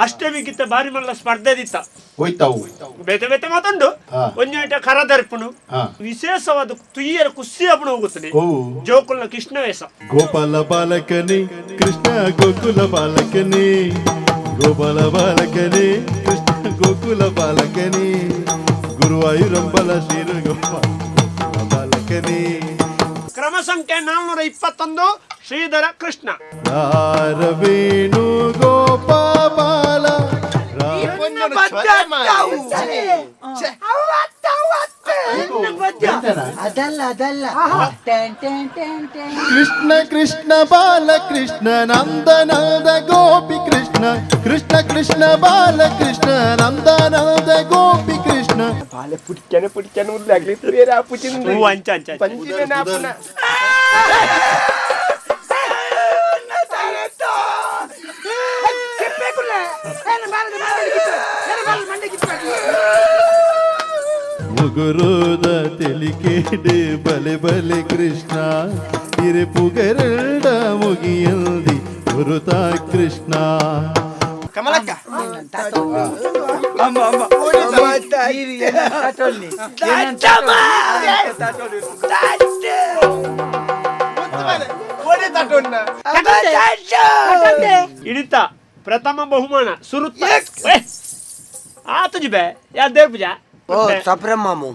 ಅಷ್ಟಮಿಗಿತ್ತ ಬಾರಿ ಮಲ್ಲ ಸ್ಪರ್ಧೆ ದಿತ್ತ. ಹೋಯ್ತಾವು. ಬೇತೆ ಬೇತೆ ಮಾತುಂಡು. ಒಂಜಿ ಕರ ದರ್ಪಣು. ವಿಶೇಷವಾದ ತುಯ್ಯರ ಕುಸ್ಸಿ ಅಪಣ ಹೋಗುತ್ತದೆ. ಜೋಕುಲ್ನ ಕೃಷ್ಣ ವೇಷ. ಗೋಪಾಲ ಬಾಲಕನೇ ಕೃಷ್ಣ ಗೋಕುಲ ಬಾಲಕನೇ, ಗೋಪಾಲ ಬಾಲಕನೇ ಕೃಷ್ಣ ಗೋಕುಲ ಬಾಲಕನೇ, ಗುರುವಾಯೂರಂಬಲ ಶ್ರೀ ಗೋಪಾಲ ಬಾಲಕನೇ. ಕ್ರಮ ಸಂಖ್ಯೆ 421 ಶ್ರೀಧರ ಕೃಷ್ಣ. ವೇಣು ಗೋಪಾಲ. ಅದಲ್ಲ ಅದಲ್ಲ. ಕೃಷ್ಣ ಕೃಷ್ಣ ಬಾಲ ಕೃಷ್ಣ ನಂದನಂದ ಗೋಪಿ ಕೃಷ್ಣ, ಕೃಷ್ಣ ಕೃಷ್ಣ ಬಾಲ ಕೃಷ್ಣ ನಂದನಂದ ಗೋಪಿ ಕೃಷ್ಣ. ಬಾಲೆ ಪುಟ್ಕನೆ ಪುಟ್ಕನೆ ಉದ್ದಾಗ್ಲಿ ಬೇರೆ ಆಪುಚಿಂದು. ಹೂ ಅಂಚ ಅಂಚ ಅಂಚ. ಪಂಚಿನ ನಾಪುನ. ಮುಗುರುದ ತೆಲಿಕೇಡು ಬಲೆ ಬಲೆ ಕೃಷ್ಣ, ಇರೆ ಪುಗರಲ್ಡ ಮುಗಿಯಲ್ದಿ ಗುರುತ ಕೃಷ್ಣ. ಕಮಲಕ್ಕ ಅಮ್ಮ ಅಮ್ಮ. ಹಿಡಿತ ಪ್ರಥಮ ಬಹುಮಾನ ಸುರುತ್ತ ಆತುಜಿ ಬೇ ಯಾ ಪೂಜಾ. ಓ ಸಪ್ರೆ ಮಾಮು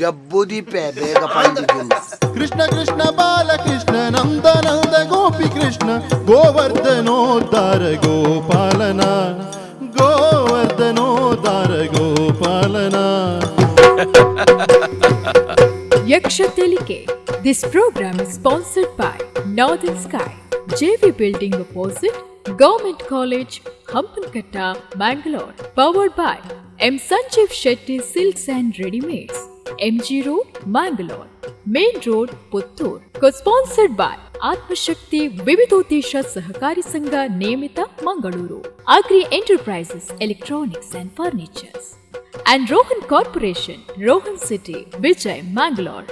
ಗಬ್ಬು ದೀಪೆ ಬೇಗ ಪಂಡಿದ್ದೀನಿ. ಕೃಷ್ಣ ಕೃಷ್ಣ ಬಾಲ Krishna ನಂದನಂದ Gopi Krishna, ಗೋವರ್ಧನೋದ್ಧಾರ ಗೋಪಾಲನ, ಗೋವರ್ಧನೋದ್ಧಾರ ಗೋಪಾಲನ. Yaksha Telike. This program is sponsored by Northern Sky, JV Building opposite Government College, Hampankatta, Mangalore. Powered by M. Sanjeev Shetty Silks and Readymades, MG Road, Mangalore, Main Road, Puttur. Co-sponsored by Atmashakti Vividodesha Sahakari Sangha Niyamita, Mangaluru, Agri Enterprises, Electronics and Furnitures, and Rohan Corporation, Rohan City, Vijay, Mangalore.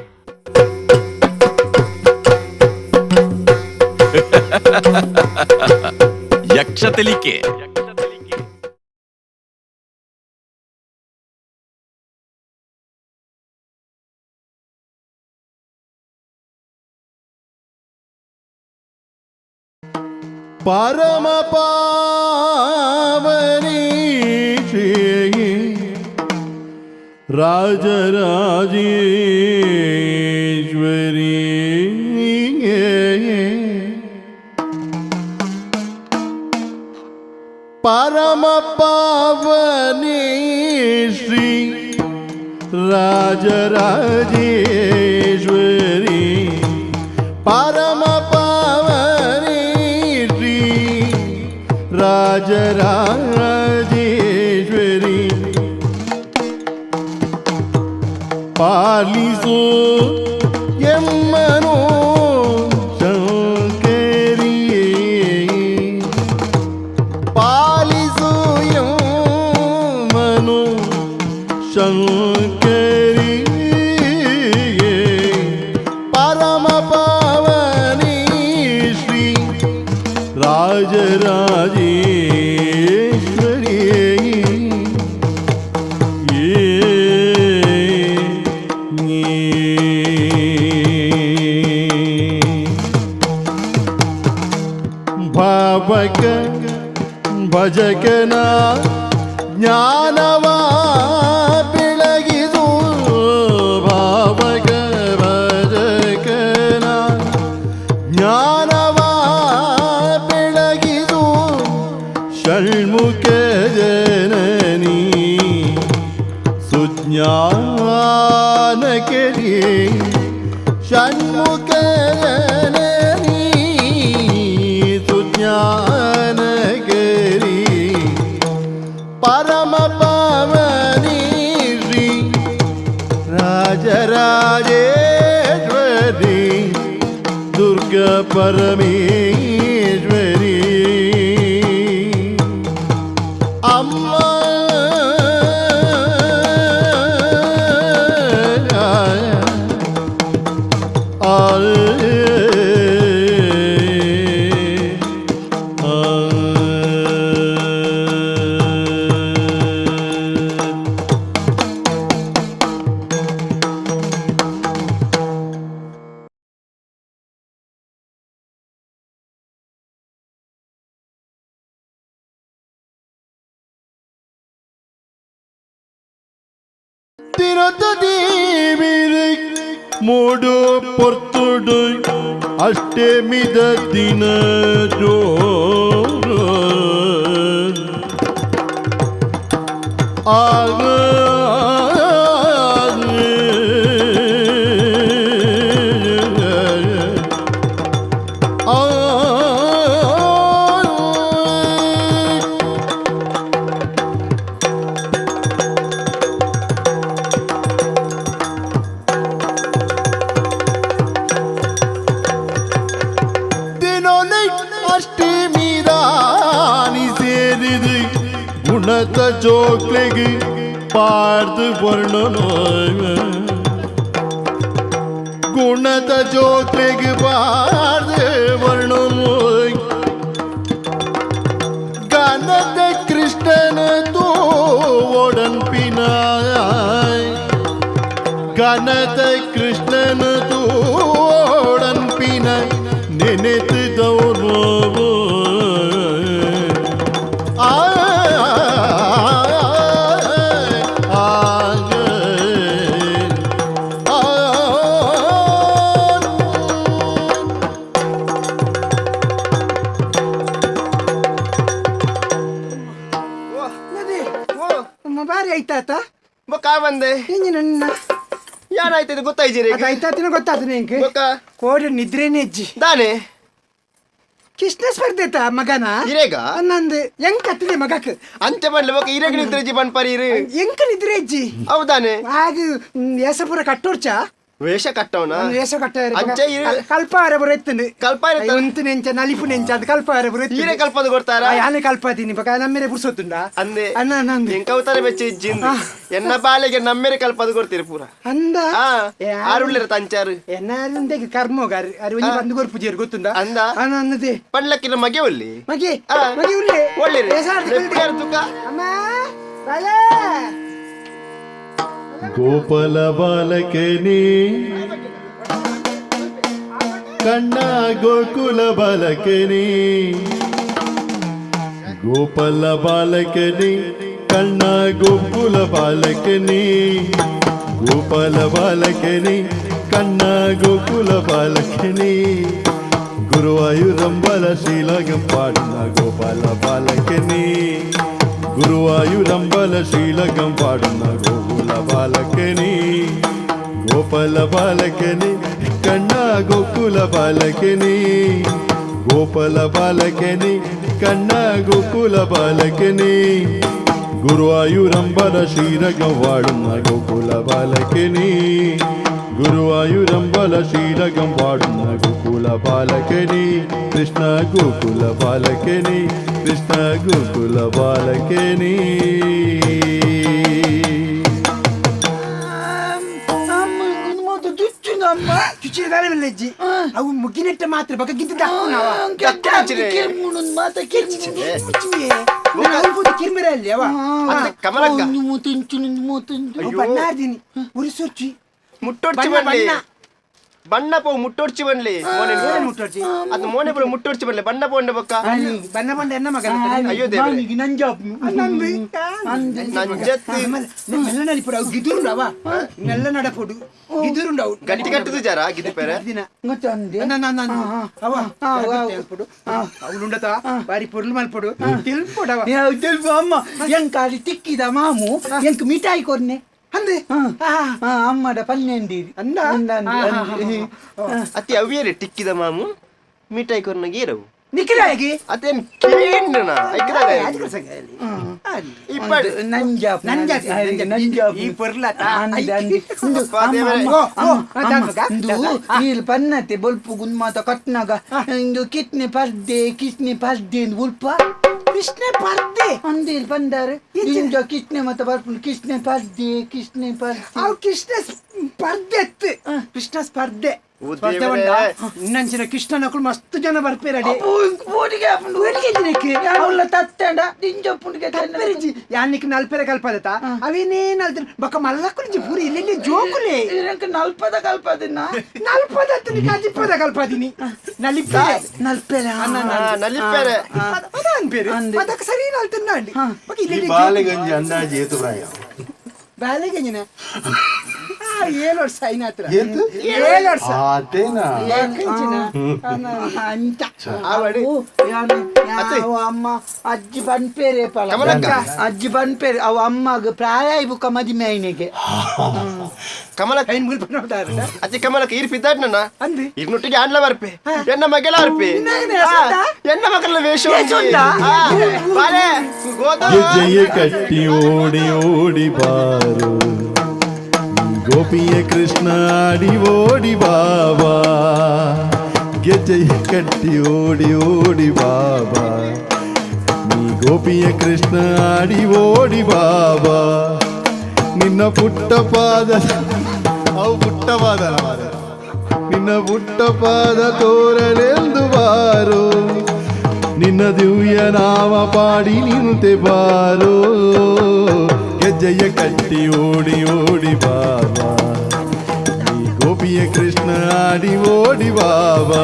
Yaksha Telike. ಪರಮ ಪಾವನಿ ಶ್ರೀ ರಾಜರಾಜೇಶ್ವರಿ, ಪರಮ ಪಾವನಿ ಶ್ರೀ ರಾಜರಾಜೇಶ್ವರಿ, ಪರಮ ಪಾವನಿ ಶ್ರೀ ರಾಜರಾಜೇಶ್ವರಿ, ಪಾಲಿಸು ಎಮ್ಮನು ಶಂಕರಿ, ಪಾಲಿಸು ಎಮ್ಮನು ಶಂಕರಿ, ಪರಮ ಪಾವನಿ ಶ್ರೀ ರಾಜರಾಜೇಶ್ವರಿ. ಭಾವಕ ಭಜಕನ ಜ್ಞಾನವ ಬೆಳಗಿದು, ಭಾವಕ ಭಜಕನ ಜ್ಞಾನವ ಬೆಳಗಿದು, ಷಣ್ಮುಖ ಜನನಿ ಸುಜ್ಞಾನಕರಿ, ಷಣ್ಮುಖ ಜನನಿ ಸುಜ್ಞಾನಕರಿ, ಪರಮ ಪಾವನಿ ಶ್ರೀ ರಾಜರಾಜೇಶ್ವರಿ ದುರ್ಗ ಪರಮೇಶ್ವರಿ ಅಮ್ಮ. ದಿನದ ದೇವಿರ ಮೂಡು ಪೊರ್ತುಡು ಅಷ್ಟಮಿದ ದಿನ ಜೋರು ಆಗ ಗುಣತ ಜೋಕ್ಲೆಗೆ ಪಾರ್ದು ವರ್ಣನೋ ಗುಣತ ಜೋಕ್ಲೆಗೆ ಪಾರ್ದು ವರ್ಣನೋ ಗಣತ ಕೃಷ್ಣನ ತೋಡನ್ಪಿನಾಯ್ ಗಣತ ಕೃಷ್ಣನ ತೋಡನ್ಪಿನ ನೆನೆತು ದೌರೋ ಬೊಕ್ಕ ಬಂದೆ ಏನಾಯ್ತದೆ ಗೊತ್ತಾಯ್ಜಿರಿ ಆಯ್ತಾತಿನ ಗೊತ್ತಾಯ್ತು ನಿಂಗೆ ಬೊಕ್ಕ ಕೋಡಿ ನಿದ್ರೇನೆ ಅಜ್ಜಿ ದಾನೆ ಕೃಷ್ಣ ಸ್ಪರ್ಧೆತ ಮಗನ ಇರೇಗ ನಂದು ಹೆಂಗ್ ಕತ್ತಿದೆ ಮಗಕ್ ಅಂಚೆ ಬಂಡ್ಲೆ ಬೊಕ್ಕ ಇರೇಗ ನಿದ್ರೆ ಅಜ್ಜಿ ಬನ್ಪರಿ ಇರು ಎಂಕ ನಿದ್ರೆ ಅಜ್ಜಿ ಹೌದಾನೆ ಆಗ ಏಸಪುರ ಕಟ್ಟೋರ್ಚ ವೇಷ ಕಟ್ಟವನ ವೇಷ ಕಟ್ಟ ಅಂಚೆ ಇರು ಕಲ್ಪಾರ ಬರ ಎತ್ತಂದು ಕಲ್ಪ ಉಂತು ನೆಂಚ ನಲಿಪು ನೆಂಚ ಅದು ಕಲ್ಪಾರ ಬರ ಈರೆ ಕಲ್ಪದ ಕೊಡ್ತಾರ ಯಾನೆ ಕಲ್ಪಾದೀನಿ ಬಕ ನಮ್ಮೇರೆ ಪುರ್ಸೊತ್ತುಂಡ ಅಂದೆ ಅನ್ನ ನಂದು ಎಂಕ ಅವತಾರ ಬೆಚ್ಚ ಇಜ್ಜಿಂದು ಎನ್ನ ಬಾಲೆಗೆ ನಮ್ಮೇರೆ ಕಲ್ಪದ ಕೊಡ್ತೀರಿ ಪೂರ ಅಂದ ಆರುಳ್ಳಿರ ತಂಚಾರು ಎನ್ನಾರುಂದೆಗೆ ಕರ್ಮೋಗಾರು ಅರು ಒಂಜಿ ಬಂದು ಕೊರ್ಪು ಜೇರು ಗೊತ್ತುಂಡ ಅಂದ ಅನ್ನ ಅನ್ನದೆ ಪಂಡ್ಲಕ್ಕಿನ ಮಗೆ ಒಲ್ಲಿ ಮಗೆ ಮಗೆ ಉಳ್ಳೆ ಒಳ್ಳೆ ಅಮ್ಮ ಬಾಲೆ ಗೋಪಾಲ ಬಾಲಕನೇ ಕಣ್ಣ ಗೋಕುಲ ಬಾಲಕನೇ ಗೋಪಾಲ ಬಾಲಕನೇ ಕಣ್ಣ ಗೋಕುಲ ಬಾಲಕನೇ ಗೋಪಾಲ ಬಾಲಕನೇ ಕಣ್ಣ ಗೋಕುಲ ಬಾಲಕನೇ ಗುರುವಾಯೂರಂಬಲ ಶೀಲಗಂ ಪಾಡುന്ന ಗೋಪಾಲ ಬಾಲಕನೇ ಗುರುವಾಯೂರಂಬಲ ಶೀಲಗಂ ಪಾಡುന്ന ಗೋಕುಲ ಬಾಲಕನೇ ಗೋಪಾಲ ಬಾಲಕನೇ ಕಣ್ಣ ಗೋಕುಲ ಬಾಲಕನೇ ಗೋಪಾಲ ಬಾಲಕನೇ ಕಣ್ಣ ಗೋಕುಲ ಬಾಲಕನೇ ಗುರುವಾಯೂರಂಬಲ ಶ್ರೀರಗಂ ವಾಡುന്ന ಗೋಕುಲ ಬಾಲಕನೇ ಗುರುವಾಯೂರಂಬಲ ಶ್ರೀರಗಂ ವಾಡುന്ന ಗೋಕುಲ ಬಾಲಕನೇ ಕೃಷ್ಣ ಗೋಕುಲ ಬಾಲಕನೇ ಕೃಷ್ಣ ಗೋಕುಲ ಬಾಲಕನೇ. ಅವು ಮುಗಿನೆಟ್ಟ ಮಾತ್ರ ಬಕ ಗಿದ್ದ ಕಮಲಕ್ಕ ಬಣ್ಣಾರ್ದಿನಿ ಉರಿಸೊಚ್ಚಿ ಮುಟ್ಟೊಡ್ಚಿ ಬನ್ನಿ ಬಣ್ಣ ಪೋ ಮುಟ್ಟೊಡ್ಚಿ ಬನ್ಲಿ ಮುಟ್ಟೊಡ್ಚಿ ಅದು ಮೋನೆ ಪೂರ ಮುಟ್ಟೊಡ್ಚಿ ಬನ್ಲಿ ಬಣ್ಣ ಪೋಂಡ ಬೊಕ್ಕ ಬಣ್ಣ ಪಂಡ ಎನ್ನ ಮಗ ಅಯ್ಯೋ ದೇವರೇ ಮೆಲ್ಲ ನಲಿಪುಡು ಅವು ಗಿದುರುಂಡವ ನೆಲ್ಲ ನಡಪುಡು ಗಿದುರುಂಡವು ಗಟ್ಟಿ ಕಟ್ಟುದು ಜರ ಗಿದಿಪೆರೆ ಅವ ಅವಳುಂಡತ ಬಾರಿ ಪೊರ್ಲು ಮಲ್ಪಡು ತಿಲ್ಪೊಡವ తెలుపు అమ్మ ఎంకాలి తిక్కిద మాము ఎంకు మిఠాయి కొన్నే ಅಂದೆ ಅಮ್ಮಡ ಪನ್ನೆಂಡಿ ಅಂದ ಅತಿ ಅವ್ಯರೆ ಟಿಕ್ಕಿದ ಮಾಮು ಮಿಠಾಯಿ ಕೊರ್ನಗೆ ಏರವು ನಿಖಿಲಾಗಿ ಅದೇನ್ ಕೇಂದ್ರನ ಇಪ್ಪಡು ನಂಜಾಪ್ ನಂಜಾಪ್ ಈ ಪೊರ್ಲತ ನೀರು ಪನ್ನತೆ ಬೊಲ್ಪು ಗುನ್ಮಾತ ಕಟ್ನಾಗ ಇಂದು ಕಿಟ್ನೆ ಪರ್ದೆ ಕಿಟ್ನೆ ಪರ್ದೆ ಉಲ್ಪ ಕೃಷ್ಣ ಪರ್ದೆ ಅಂದೇಲ್ ಬಂದಾರೆ ಇಂಜ ಕಿಟ್ನೆ ಮತ್ತ ಬರ್ಪುಂಡು ಕೃಷ್ಣ ಪರ್ದೆ ಕೃಷ್ಣ ಪರ್ದೆ ಅವು ಕೃಷ್ಣ ಸ್ಪರ್ಧೆ ಎತ್ತು ಕೃಷ್ಣ ಸ್ಪರ್ಧೆ ಇನ್ನಂಚಿನ ಕೃಷ್ಣನಕ್ಕಳು ಮಸ್ತ್ ಜನ ಬರ್ಪೇರಡೆ ಯಾನಿಕ್ ನಲ್ಪೆರೆ ಕಲ್ಪದತ ಅವೇನೇ ನಲ್ತ ಬೊಕ್ಕ ಮಲ್ಲಕ್ಕುಲಿಜಿ ಪೂರಿ ಇಲ್ಲಿ ಜೋಕುಲೆ ನಲ್ಪದ ಕಲ್ಪದಿನ ನಲ್ಪದ ಅಜಿಪ್ಪದ ಕಲ್ಪದಿನಿ ನಲಿಪ್ಪೆ ನಲ್ಪೆರೆ ನಲಿಪ್ಪೆರೆ ಅನ್ಪೇರು ಅದಕ್ಕೆ ಸರಿ ನಲ್ತನ್ನ ಬಾಲೆಗಂಜಿ ಅಂದಾಜು ಏತು ಪ್ರಾಯ ಬಾಲೆಗೆ 7 ವರ್ಷ ಐನಾತ್ರ. ಏತ್? 7 ವರ್ಷ. ಆತೇನಾ? ಕಂಚಿನ ಅಂತ. ಆವಡಿ. ಓ, ಅತ್ತೆ. ಅವು ಅಮ್ಮ ಅಜ್ಜಿ ಬನ್ಪೇರೆ ಪಲ. ಕಮಲಕ್ಕ. ಅಜ್ಜಿ ಬನ್ಪೇರೆ ಅವು ಅಮ್ಮಗ ಪ್ರಾಯ ಬುಕ್ಕ ಮದಿಮೆ ಐನಿಗೆ. ಕಮಲಕ್ಕ. ಐನ್ ಮುಲ್ಪ ನೋಡ್ತಾರೆ. ಅತ್ತೆ ಕಮಲಕ್ಕ ಈರ್ ಪಿದ್ದಾಡ್ನ. ಅಂದಿ. ಇರ್ನೊಟ್ಟಿಗೆ ಆಂಡ್ಲ ಬರ್ಪೆ ಎನ್ನ ಮಗಲ ಅರ್ಪೆ. ಇನ್ನೇನು ಹೆಸರುಂಟಾ? ಎನ್ನ ಮಗಲ ವೇಷ ವೇಷ ಉಂಟಾ? ಬಾಲೆ ಗೋದ. ಗೆಜ್ಜೆಯ ಕಟ್ಟಿ ಓಡಿ ಓಡಿ ಬಾರು, ಗೋಪಿಯ ಕೃಷ್ಣ ಆಡಿ ಓಡಿ ಬಾಬಾ. ಗೆಜ್ಜೆಯ ಕಟ್ಟಿ ಓಡಿ ಓಡಿ ಬಾಬಾ, ನೀ ಗೋಪಿಯ ಕೃಷ್ಣ ಆಡಿ ಓಡಿ ಬಾಬಾ. ನಿನ್ನ ಪುಟ್ಟ ಪಾದ, ಅವು ಪುಟ್ಟ ಪಾದ, ನಿನ್ನ ಪುಟ್ಟ ಪಾದ ತೋರಲೆಂದು ಬಾರೋ, ನಿನ್ನ ದಿವ್ಯ ನಾಮ ಪಾಡಿ ನಿಂತೆ ಬಾರೋ. ಗೆಜ್ಜೆಯ ಕಟ್ಟಿ ಓಡಿ ಓಡಿ ಬಾಬಾ, ನೀ ಗೋಪಿಯ ಕೃಷ್ಣ ಆಡಿ ಓಡಿ ಬಾಬಾ.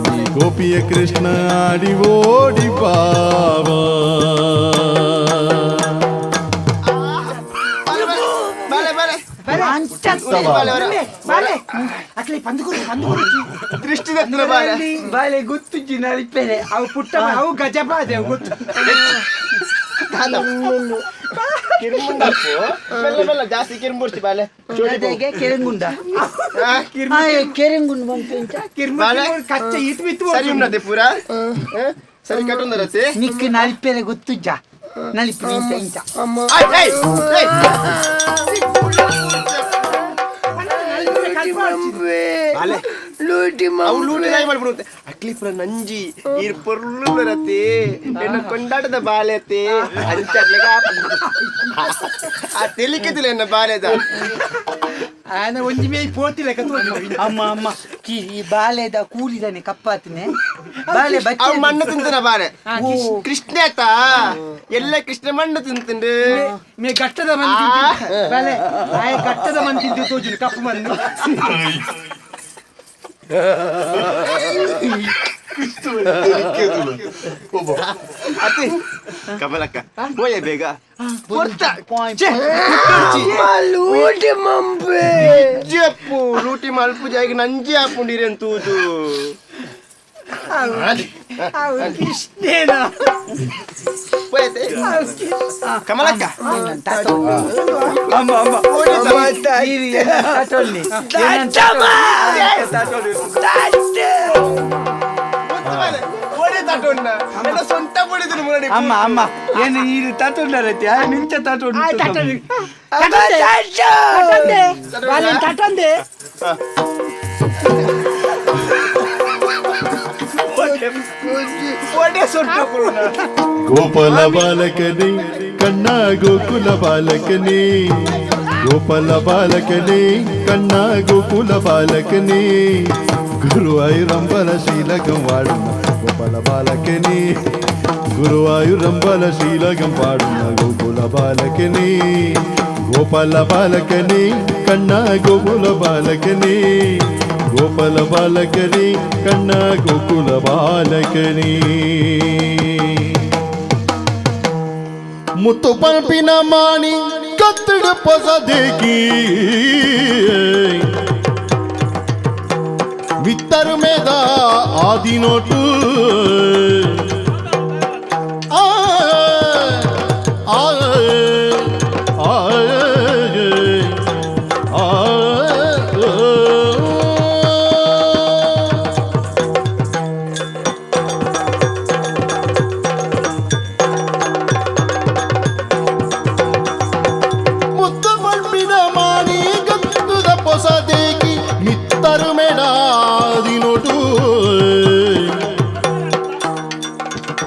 ನೀ ಗೋಪಿಯ ಕೃಷ್ಣ ಆಡಿ ಓಡಿ ಬಾಬಾ. ಬಾಲೆ ಬಾಲೆ. ಬಾಲೆ ಬಾಲೆ ಅಕ್ಲೆ ಪಂದುಕುರು ಪಂದುಕುರು. ದೃಷ್ಟಿ ದತ್ತಿನ ಬಾಲೆ. ಬಾಲೆ ಗೊತ್ತುಜ್ಜಿ ನಲಿಪೇರೆ. ಅವು ಪುಟ್ಟ ಅವು ಗಜಪಾದೆ ಅವು ಗೊತ್ತು. ಕಿರುಮುಂಡಪ್ಪು ಮೆಲ್ಲ ಮೆಲ್ಲ ಜಾಸ್ತಿ ಕಿರುಂಬುರ್ಚಿ ಬಾಲೆ. ಜೊತೆಗೆ ಕೆರೆಂಗುಂಡ. ಕೆರೆಂಗುಂಡ ಬಂತು ಇಂಚ. ಬಾಲೆ. ಕಚ್ಚ ಇಟ್ಟು ಬಿತ್ತು. ಸರಿ ಉನ್ನತೆ ಪೂರ ಸರಿ ಕಟ್ಟುಂದರತ್ತೆ. ನಿಕ್ ನಲಿಪೇರೆ ಗೊತ್ತುಜ್ಜ ನಲಿಪು ಇಂಚ ಇಂಚ. ಬಾಲೆ ಅವು ಲೂಟಿ ನಾಯಿ ಮಾಡ್ಬಿಡುತ್ತೆ ಅಕ್ಲಿ ಪುರ ನಂಜಿ ಈರ್ ಪೊರ್ಲು ಬರತ್ತೆ ಎನ್ನ ಕೊಂಡಾಟದ ಬಾಲೆ ಅತ್ತೆ ಅಂಚರ್ಲೆಗ ಆ ತೆಲಿಕೆದಿಲ್ಲ ಎನ್ನ ಬಾಲೆದ. ಆನ ಒಂಜಿ ಮೇ ಪೋತಿ ಲೆಕ್ಕ. ಅಮ್ಮ ಅಮ್ಮ ಕಿ ಈ ಬಾಲೆದ ಕೂಲಿದಾನೆ ಕಪ್ಪಾತಿನೆ ಬಾಲೆ. ಅವು ಮಣ್ಣು ತಿಂತನ ಬಾಲೆ. ಓ. ಕೃಷ್ಣ ಆತ ಎಲ್ಲ ಕೃಷ್ಣ ಮಣ್ಣು ತಿಂತಂಡು. ಮೇ ಗಟ್ಟದ ಮಣ್ಣು ಬಾಲೆ ಆಯ ಗಟ್ಟದ ಮಣ್ಣು ತಿಂದು ತೋಜುನು ಕಪ್ಪು ಮಣ್ಣು. ಅತ್ತೆ ಕಮಲಕ್ಕ ಹೋಯ ಬೇಗ ಪೊರ್ತ. ಲೂಟಿ ಮಂಪೆ. ಅಪ್ಪು ಲೂಟಿ ಮಲ್ಪು ಜಾಗ ನಂಜಿ ಹಾಕೊಂಡಿರಿ ತೂದು. ಅವು ಕೃಷ್ಣೇನ. ಹೋಯತೆ ಕಮಲಕ್ಕ. ಅಮ್ಮ ಅಮ್ಮ ತಟೊಲ್ಲಿ. ಸೊಂಟ ಬಡಿದ್ರು ಮುರಡಿ. ಅಮ್ಮ ಅಮ್ಮ ಏನು ಈ ತಟೊಂಡರತಿ ನಿಂಚ ತಟೊಂಡು. ತಟೊಂದೆ ಬಾಲೆ ತಟೊಂದೆ. ಒಡೆ ಸೊಂಟ ಪುರುಣ. ಗೋಪಾಲ ಬಾಲಕನೇ ಕಣ್ಣ ಗೋಕುಲ ಬಾಲಕನೇ, ಗೋಪಾಲ ಬಾಲಕನೇ ಕಣ್ಣ ಗೋಕುಲ ಬಾಲಕನೇ, ಗುರುವಾಯೂರಂಬಲ ಶೀಲಕಂ ವಾಡುന്ന ಗೋಪಾಲ ಬಾಲಕನೇ, ಗುರುವಾಯೂರಂಬಲ ಶೀಲಕಂ ಪಾಡುന്ന ಗೋಕುಲ ಬಾಲಕನೇ, ಗೋಪಾಲ ಬಾಲಕನೇ ಕಣ್ಣ ಗೋಕುಲ ಬಾಲಕನೇ, ಗೋಪಾಲ ಬಾಲಕನೇ ಕಣ್ಣ ಗೋಕುಲ ಬಾಲಕನೇ. ಮುತ್ತು ಪಲ್ಪಿನ ಮಾಣಿ ಕತ್ತಡ ಪೊಸದೇಕಿ ಮಿತ್ತರು ಮೇದ ಆದಿನೋಟು ಆ ಆ ಆ ಆ. ಮುತ್ತು ಪಲ್ಪಿನ ಮಾಣಿ ಗತ್ತುದ ಪೊಸದೇಕಿ ಮಿತ್ತರು ಮೇಡಾದಿನೊಟು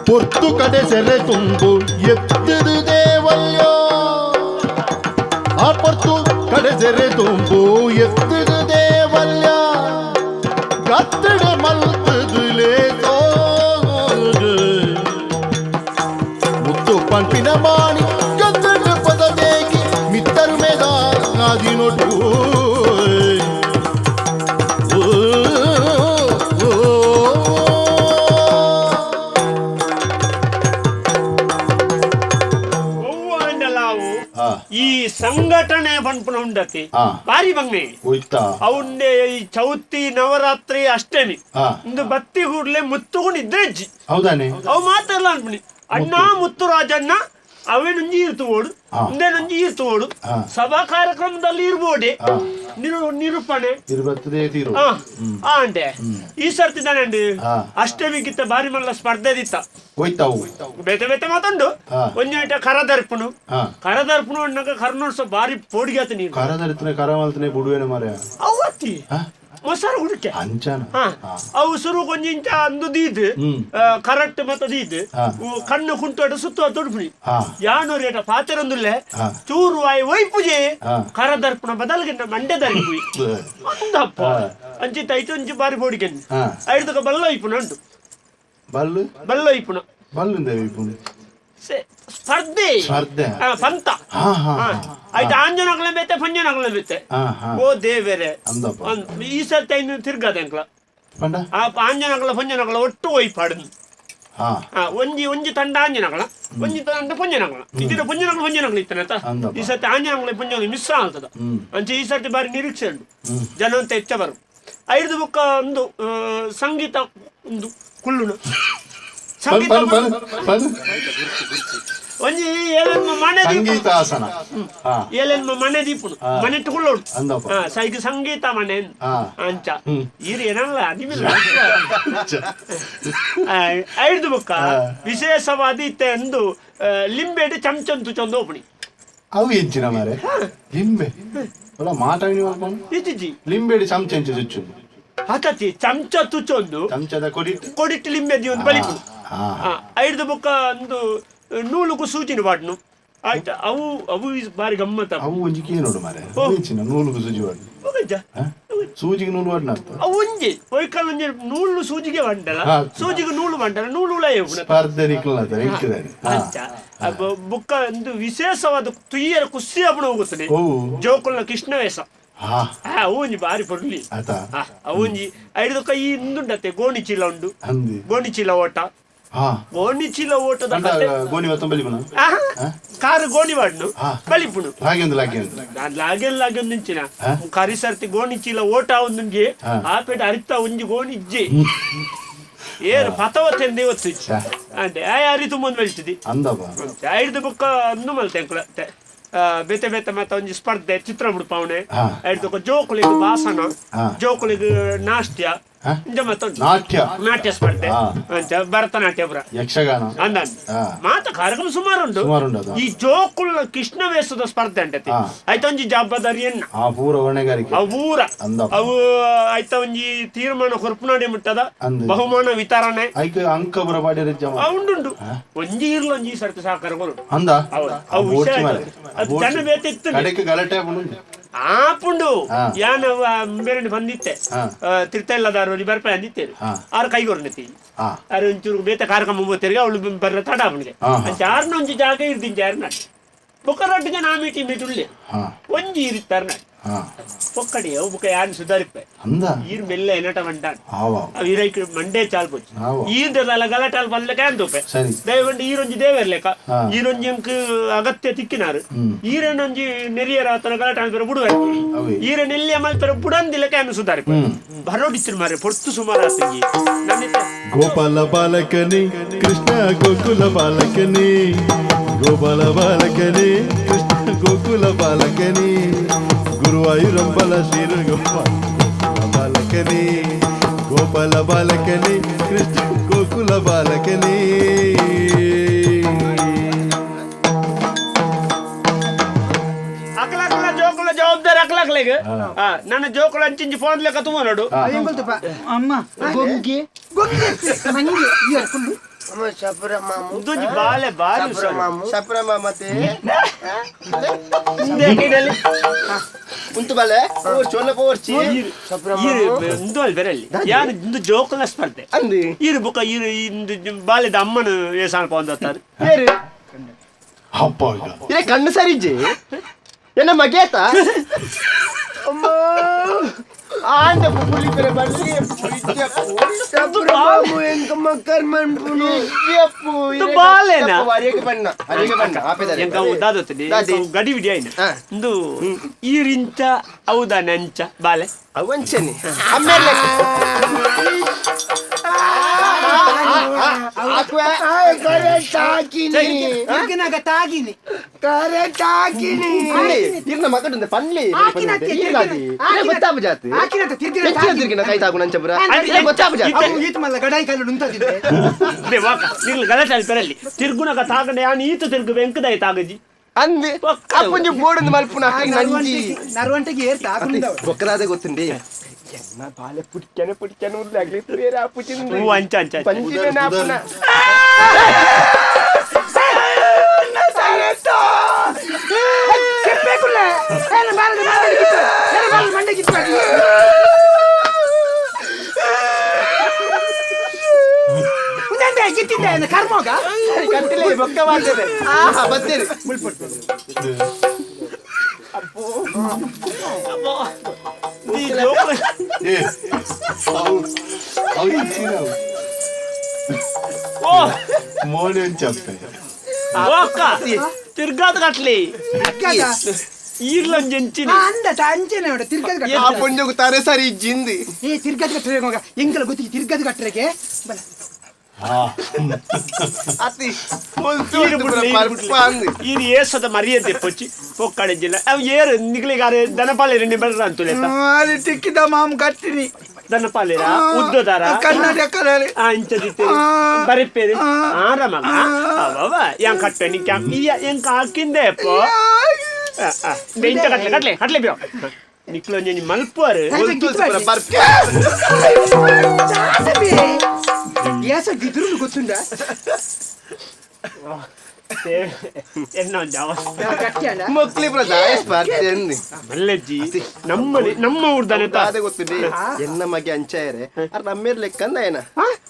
ಪೊರ್ತು ಕಡೆ ಸೆರೆ ತುಂಬು ಎತ್ತದು ದೇವಲ್ಯೋ, ಆ ಪೊರ್ತು ಕಡೆ ಸೆರೆ ತುಂಬು ಎತ್ತದು ದೇವಲ್ಯ ಗತ್ತಡ ಮಲ್ತದುಲೇ ತೋದು. ಮುತ್ತು ಪಂಪಿನ ಮಾಣಿ ಗತ್ತಡ ಪದದೇಕಿ ಮಿತ್ತರು ಮೇದ ಆದಿನೊಟು. ಓ, ಓ, ಓ. ಒವ್ವಾಂಡಲಾವು ಈ ಸಂಘಟನೆ ಪನ್ಪುನ ಉಂಡತಿ ಬಾರಿ ಬಂಗೆ ಅವುಂಡೆ ಈ ಚೌತಿ ನವರಾತ್ರಿ ಅಷ್ಟಮಿ ಇಂದು ಬತ್ತಿ ಕೂಡ್ಲೆ ಮುತ್ತುಗುಣಿದ್ದೆ ಅಜ್ಜಿ ಹೌದಾನೆ ಅವು ಮಾತಾಡಲ್ಲ ಅನ್ಪುಣಿ ಅಣ್ಣ ಮುತ್ತುರಾಜಣ್ಣ ಅವೇನೊಂಜಿ ಇರ್ತು ಓಡು ಇಂದೇನೊಂಜಿ ಇರ್ತು ಓಡು ಸಭಾ ಕಾರ್ಯಕ್ರಮದಲ್ಲಿ ಇರ್ಬೋಡೆ ನಿರೂಪಣೆ ಆಂಡೆ ಈ ಸರ್ತಿ ತಾನೆ ಅಷ್ಟಮಿಗಿತ್ತ ಬಾರಿ ಮಲ್ಲ ಸ್ಪರ್ಧೆ ದಿತ್ತ ಬೇತೆ ಬೇತೆ ಮಾತುಂಡು ಒಂಜಿ ಕರದರ್ಪುನು ಕರದರ್ಪುನು ಅಣ್ಣಗ ಕರ್ನೋಡ್ಸ ಬಾರಿ ಪೋಡಿಗಾತ ನೀನು ಕರದರ್ಪುನೆ ಕರಮಲ್ತನೆ ಬುಡುವೆನ ಮಾರ್ಯ ಅವತ್ತಿ ಮೊಸರು ಹುಡುಕೆ ಅಂಚನ ಅವು ಸುರು ಕೊಂಚ ಇಂಚ ಅಂದು ದೀದ್ ಕರೆಕ್ಟ್ ಮತ್ತ ದೀದ್ ಕಣ್ಣು ಕುಂಟು ಸುತ್ತ ತೊಡ್ಪುಣಿ ಯಾನು ರೇಟ ಪಾತೆರೊಂದುಲ್ಲೆ ಚೂರು ವಾಯ್ ವೈಪುಜೆ ಕರದರ್ಪುಣ ಬದಲ್ಗೆ ಮಂಡೆ ದರ್ಪುಯಿ ಅಂದಪ್ಪ ಅಂಚಿತ ಐತೊಂಜಿ ಬಾರಿ ಬೋಡಿಕೆಂದು ಐದುಕ ಬಲ್ಲ ಇಪ್ಪುನ ಉಂಟು ಬಲ್ಲು ಬಲ್ಲ ಇಪ್ಪುನ ಬಲ್ಲುಂದೆ ಇಪ್ಪುನು ಸ್ಪರ್ಧೆ ಸ್ಪರ್ಧೆ ಪಂತ ಆಯ್ತು ಆಂಜನಗಳ ಬೇತೆ ಪಂಜನಗಳ ಬೇತೆ ಓ ದೇವೇರೆ ಈ ಸರ್ತಿ ಐನು ತಿರ್ಗಾದೆ ಅಂಕ್ಲ ಆ ಆಂಜನಗಳ ಪಂಜನಗಳ ಒಟ್ಟು ಒಯ್ಪಾಡು ಒಂಜಿ ಒಂಜಿ ತಂಡ ಆಂಜನಗಳ ಒಂಜಿ ತಂಡ ಪಂಜನಗಳ ಇದಿನ ಪಂಜನಗಳ ಪಂಜನಗಳ ಇತ್ತನತ ಈ ಸರ್ತಿ ಆಂಜನಗಳ ಪಂಜನ ಮಿಸ್ ಆಗ್ತದ ಅಂಚೆ ಈ ಸರ್ತಿ ಬಾರಿ ನಿರೀಕ್ಷೆ ಉಂಟು ಜನ ಅಂತ ಹೆಚ್ಚ ಬರು ಐದು ಬುಕ್ಕ ಒಂದು ಸಂಗೀತ ಒಂದು ಕುಳ್ಳುನು ಸಂಗೀತ ಒಂಜಿ ಏಳೆನ್ಮ ಮನೆ ಸಂಗೀತಾಸನ ಏಳೆನ್ಮ ಮನೆ ದೀಪುನು ಮನೆ ತುಕೊಳ್ಳೋಡು ಸೈಗೆ ಸಂಗೀತ ಮನೆ ಅಂಚ ಈರು ಏನಲ್ಲ ಅದಿಮಿಲ್ಲ ಐದು ಬುಕ್ಕ ವಿಶೇಷವಾದ ಇತ್ತೆ ಎಂದು ಲಿಂಬೆಡ್ ಚಮಚಂತು ಚಂದ ಓಪಣಿ ಅವು ಎಂಚಿನ ಮಾರೆ ಲಿಂಬೆ ಅಲ್ಲ ಮಾತಾಡಿ ಇಜ್ಜಿ ಲಿಂಬೆಡ್ ಚಮಚ ಎಂಚ ಚುಚ್ಚು ಹತತಿ ಚಮಚ ತುಚ್ಚೊಂದು ಚಮಚದ ಕೊಡಿಟ್ಟು ಕೊಡಿಟ್ಟು ಲಿಂಬೆ ಒಂದು ಬಲಿಪುನು ಐದು ಬುಕ್ಕ ಒಂದು ನೂಲುಕು ಸೂಜಿನ ಬಾಟ್ನು ಆಯ್ತು ಅವು ಅವು ಬಾರಿ ಗಮ್ಮತ್ತ ಅವು ಒಂಜಿ ನೋಡು ಮಾರೆ ನೂಲುಕು ಸೂಜಿ ವಾಡ್ನು ಸೂಜಿಗೆ ನೂಲು ವಾಡ್ನ ಅವು ಒಂಜಿ ಒಯ್ಕಲ್ ಒಂಜಿ ನೂಲು ಸೂಜಿಗೆ ಬಂಡಲ ಸೂಜಿಗೆ ನೂಲು ಬಂಡಲ ನೂಲು ಉಳಾಯ ಸ್ಪರ್ಧೆ ಅಂಚ ಬುಕ್ಕ ಒಂದು ವಿಶೇಷವಾದ ತುಯ್ಯರ ಕುಸ್ಸಿ ಅಪಣ ಹೋಗುತ್ತದೆ ಜೋಕುಲ್ನ ಕೃಷ್ಣ ವೇಷ ಅವು ಒಂಜಿ ಬಾರಿ ಪೊರ್ಲಿ ಅವು ಒಂಜಿ ಐದು ಕೈ ಇಂದುಂಡತ್ತೆ ಗೋಣಿ ಚೀಲ ಉಂಡು ಗೋಣಿ ಚೀಲ ಓಟ ಗೋಣಿ ಚೀಲ ಓಟದ ಗೋಣಿ ಬಲಿಪುನ ಕಾರು ಗೋಣಿ ಬಾಡ್ನು ಬಲಿಪುನು ಲಾಗೆ ಲಾಗೆ ನಿಂಚಿನ ಕರಿ ಸರ್ತಿ ಗೋಣಿ ಚೀಲ ಓಟ ಒಂದುಂಜಿ ಆಪೇಟ ಅರಿತ ಒಂಜಿ ಗೋಣಿ ಇಜ್ಜಿ ಏರು ಪತವ ತೆಂದೆ ಒತ್ತು ಅಂತೆ ಆ ಅರಿತು ಮುಂದೆ ಬೆಳ್ತಿದಿ ಐದು ಬುಕ್ಕ ಅಂದು ಮಲ್ತೆ ಅಂಕುಲ ಬೇತೆ ಬೇತೆ ಮತ್ತೆ ಒಂಜಿ ಸ್ಪರ್ಧೆ ಚಿತ್ರ ಬಿಡ್ಪಾವಣೆ ಐದು ಜೋಕುಲಿಗೆ ಭಾಷಣ ಜೋಕುಲಿಗೆ ನಾಟ್ಯ ನಾಟ್ಯ ನಾಟ್ಯ ಸ್ಪರ್ಧೆ ಅಂತ ಭರತನಾಟ್ಯ ಪುರ ಯಕ್ಷಗಾನ ಅಂದ ಮಾತ ಕಾರ್ಯಕ್ರಮ ಸುಮಾರು ಉಂಟು ಈ ಜೋಕುಲ್ನ ಕೃಷ್ಣ ವೇಷದ ಸ್ಪರ್ಧೆ ಅಂಟತಿ ಆಯ್ತ ಒಂಜಿ ಜವಾಬ್ದಾರಿ ಎನ್ನ ಅವು ಅವು ಆಯ್ತ ಒಂಜಿ ತೀರ್ಮಾನ ಕೊರ್ಪುನಾಡಿ ಮುಟ್ಟದ ಬಹುಮಾನ ವಿತರಣೆ ಉಂಡುಂಡು ಒಂಜಿ ಇರ್ಲ ಒಂಜಿ ಸರ್ತಿ ಸಹಕಾರ ಕೊರು ಅವು ಅದು ಜನ ಬೇತಿತ್ತು ಆಪುಂಡು ಯಾನ ಬೇರೆ ಬಂದಿತ್ತೆ ತಿರ್ತಲ್ಲದಾರು ಬರ್ಪೆ ಅಂದಿತ್ತೇರು ಆರು ಕೈಗೊರ್ನತಿ ಆರು ಒಂಚೂರು ಬೇತ ಕಾರ್ಯಕ್ರಮ ಹೋಗ್ತೇರಿಗೆ ಅವಳು ಬರ್ರ ತಡ ಅವನಿಗೆ ಆರ್ನ ಒಂಜಿ ಜಾಗ ಇರ್ದಿಂಚ ಯಾರು ನಾಡು ಬೊಕ್ಕ ರಡ್ಡು ಜನ ಆ ಮೀಟಿ ಮೀಟಿ ಉಳ್ಳೆ ಒಂಜಿ ಇರ್ತಾರ ನಾಡು ಪೊಕ್ಕಡಿ ಅವು ಬೊಕ್ಕ ಯಾರು ಸುಧಾರಿಪ್ಪೆ ಈರ್ ಮೆಲ್ಲ ಎನಟ ಮಂಡಾನ್ ಅವು ಇರೈಕ್ ಮಂಡೇ ಚಾಲ್ಪೊಚ್ಚು ಈರ್ದಲ್ಲ ಗಲಾಟಾಲ್ ಬಲ್ಲಕ ಅಂತೂಪೆ ದಯವಂಡು ಈರೊಂಜಿ ದೇವರ್ಲೆಕ್ಕ ಈರೊಂಜಿ ಅಂಕ್ ಅಗತ್ಯ ತಿಕ್ಕಿನಾರು ಈರನೊಂಜಿ ನೆರಿಯರ ಆತನ ಗಲಾಟ ಅನ್ಪೆರ ಬುಡುವೆ ಈರ ನೆಲ್ಲಿಯ ಮಲ್ಪೆರ ಬುಡಂದಿಲ್ಲಕ ಅನ್ನು ಸುಧಾರಿಪ್ಪೆ ಬರೋಡಿತ್ತಿರು ಮಾರೆ ಪೊರ್ತು ಸುಮಾರು ಆತಂಗಿ ನನ್ನಿತ್ತ ಗೋಪಾಲ ಬಾಲಕನಿ ಕೃಷ್ಣ ಗೋಕುಲ ಬಾಲಕನಿ ಗೋಪಾಲ ಬಾಲಕನಿ ಕೃಷ್ಣ ಗೋಕುಲ ಬಾಲಕನಿ ಗುರುವಾಯೂರಂಬಲ ಶ್ರೀ ಗೋಪಾಲ ಬಾಲಕನಿ ಗೋಪಾಲ ಬಾಲಕನಿ ಕೃಷ್ಣ ಗೋಕುಲ ಬಾಲಕನಿ. ಅಕ್ಲಕ್ಲ ಜೋಕುಲ ಜವಾಬ್ದಾರಿ ಅಕ್ಲಕ್ಲೆಗ್ ನನ್ನ ಜೋಕುಲ ಅಂಚಿಂಚಿ ಫೋನ್ ಲೆಕ್ಕ ತುಂಬ ನೋಡು ಅಮ್ಮ ಗೊಂಗೆ ಗೊಂಗೆ ನಂಗೆ ಕುಲ್ಲು ಸಪ್ರ ಮಾಮು ಬಾಲೆ ಬಾರಿ ಸಪ್ರ ಮಾಮು ಸಪ್ರ ಮಾಮತೆ ಉಂತು ಬಾಲೆ ಓರ್ಚಿ ಒಲ್ಲ ಓರ್ಚಿ ಸಪ್ರ ಇಂದು ಅಲ್ಲಿ ಬೇರೆ ಅಲ್ಲಿ ಯಾರು ಇಂದು ಜೋಕುಲ ಸ್ಪರ್ಧೆ ಅಂದು ಈರು ಬುಕ್ಕ ಈರು ಇಂದು ಬಾಲೆದ ಅಮ್ಮನ ಏಸಾನ್ ಪೊಂದತ್ತಾರೆ ಅಪ್ಪ ಇದೇ ಕಣ್ಣು ಸರಿಜ್ಜಿ ಎನ್ನ ಮಗೇತ ಅಮ್ಮ ಆಂಡ ಪುಲಿಪೆರೆ ಬಲ್ಲಿ ಸಬ್ರ ಮಾಮು ಎಂಕ ಮಕ್ಕರ್ ಮನ್ಪುನು ಇಜ್ಜಪ್ಪು ಬಾಲೆನಾ? ಅರಿಯಗೆ ಬಣ್ಣ ಅರಿಯಗೆ ಬಣ್ಣ ಆಪೆದಾರೆ ಎಂಕ ದಾದೊತ್ತಡಿ ದಾದಿ. ಗಡಿ ಬಿಡಿ ಆಯ್ನ ಹಾ. ಇಂದು ಈರಿಂಚ ಹೌದಾನೆ ಅಂಚ ಬಾಲೆ ಅವಂಚನೆ ಅಮ್ಮೇಲೆ ಕರೆಕ್ಟ್ ಹಾಕಿನಿ ತಿರ್ಗಿನಾಗ ತಾಗಿನಿ ಕರೆಕ್ಟ್ ಹಾಕಿನಿ ಇರ್ನ ಮಗಡುಂದೆ ಪನ್ಲಿ ಹಾಕಿನತ್ತೆ, ಗೊತ್ತಾಪ ಜಾತಿ ಹಾಕಿನತ್ತೆ, ತಿರ್ಗಿನ ಹೆಚ್ಚಿನ ತಾಗಿನಿ. ತಿರ್ಗಿನ ಕೈ ತಾಗು ನಂಚಪುರ ಅಲ್ಲಿ ಗೊತ್ತಾಪ ಜಾತಿ ಅವು ಈತ ಮಲ್ಲ ಗಡಾಯಿ ಕಲ್ಲು ನುಂತದಿದ್ದೆ ಬೇ ವಾಕ ನಿಲ್ ಗಲಾಟೆ ಅಲ್ಲಿ ಪೆರಲ್ಲಿ ತಿರ್ಗುನಗ ತಾಗಂಡೆ ಯಾನ್ ಈತ ತಿರ್ಗು ಬೆಂಕದಾಯ ತಾಗಜಿ ಅಂದೆ ಅಪ್ಪಂಜಿ ಬೋರ್ಡ್ ಮಲ್ಪುನ ಹಾಕಿ ನಂಜಿ ನರುವಂಟಿಗೆ ಏರ್ತ ಹಾಕುಂದವ ಬೊಕ್ಕದಾದೆ ಗೊತ್ತುಂಡಿ ಎನ್ನ ಬಾಲೆ ಪುಟ್ಕೆನೆ ಪುಟ್ಕೆನೆ ಉರ್ಲೆ ಆಗ್ಲಿ ಬೇರೆ ಆಪುಚಿಂದು ಹೂ ಅಂಚ ಅಂಚ ಅಂಚ. ಪಂಚಿನ ಆಪುನ ಕೆಪ್ಪೇಕುಲ್ಲ ಏನ ಬಾಲದ ಮಂಡೆ ಗಿತ್ತು ಏನ ಬಾಲದ ಮಂಡೆ ಗಿತ್ತು ಉಂದೆ ಗಿತ್ತಿದ್ದೆ ಏನ ಕರ್ಮೋಗ ಕಟ್ಟಿಲೆ ಬೊಕ್ಕ ಮಾಡ್ತದೆ ಆಹಾ ಬತ್ತೇರಿ ಈ ಜೋಕುಲು ಏ ಅವು ಅವು ಇಚ್ಚಿನವು ಓ ಮೋನೆ ಒಂಚಪ್ಪೆ ವಾಕ ತಿರ್ಗಾದ ಕಟ್ಲಿ ಅಕ್ಕದ ಈರ್ಲೊಂಜೆಂಚಿನಿ ಅಂದ ಅಂಚೆನೆ ನೋಡ ತಿರ್ಗದ ಕಟ್ಟ ಆ ಪೊಂಜೋಗು ತಾರೆ ಸರಿ ಜಿಂದಿ ಏ ತಿರ್ಗದ ಕಟ್ಟರೆ ಮಗ ಎಂಕಲ ಗೊತ್ತಿ ತಿರ್ಗದ ಕಟ್ಟರೆಗೆ ಬಲ ಅತಿ ಪೊಲ್ತು ಈರು ಬುಡ್ಲೆ, ಈರು ಬುಡ್ಲೆ. ಪರ್ಪ ಅಂದು ಈರು ಏಸದ ಮರ್ಯಾದೆ ಪೊಚ್ಚಿ ಪೊಕ್ಕಡೆ ಜಿಲ್ಲ ಅವು ಏರು ನಿಗ್ಲಿಗಾರೆ ದನಪಾಲೇರು ನಿಬರ್ರ ಅಂತುಲೇತ ಅಲ್ಲಿ ತಿಕ್ಕಿದ ಮಾಮ್ ಕಟ್ಟಿನಿ ದನಪಾಲೇರ ಉದ್ದದಾರ ಕನ್ನಡ ಕಲರ್ ಆ ಇಂಚದಿತ್ತೆ ಬರಿಪೇರು ಆರ ಮಗ ಅವವ ಯಾನ್ ಕಟ್ಟೆ ನಿಕ್ಕ ಈಯ ಎಂಕ ಹಾಕಿಂದೆ ಅಪ್ಪೋ ಇಂಚ ಕಟ್ಲೆ ಕಟ್ಲೆ ಕಟ್ಲೆ ಬಿಯೋ ನಿಕ್ಲೊಂಜಿ ಮಲ್ಪುವರು ಪರ್ಪ ಏಸ ಗಿದ್ರು ಗೊತ್ತುಂಡ ಎನ್ನ ಒಂಜಿ ಅವಸ್ಥೆ ಕಟ್ಟಿಯಲ್ಲ ಮೊಕ್ಲಿ ಪ್ರದಾಯ ಸ್ಪರ್ಧೆ ಅಂದು ಮಲ್ಲಜ್ಜಿ ನಮ್ಮನೆ ನಮ್ಮ ಊರ್ದಾನೆ ತಾ ಅದೇ ಗೊತ್ತುಂಡಿ ಎನ್ನ ಮಗೆ ಅಂಚಾಯರೆ ಅರ್ ನಮ್ಮೇರ್ ಲೆಕ್ಕ ಅಂದ ಏನ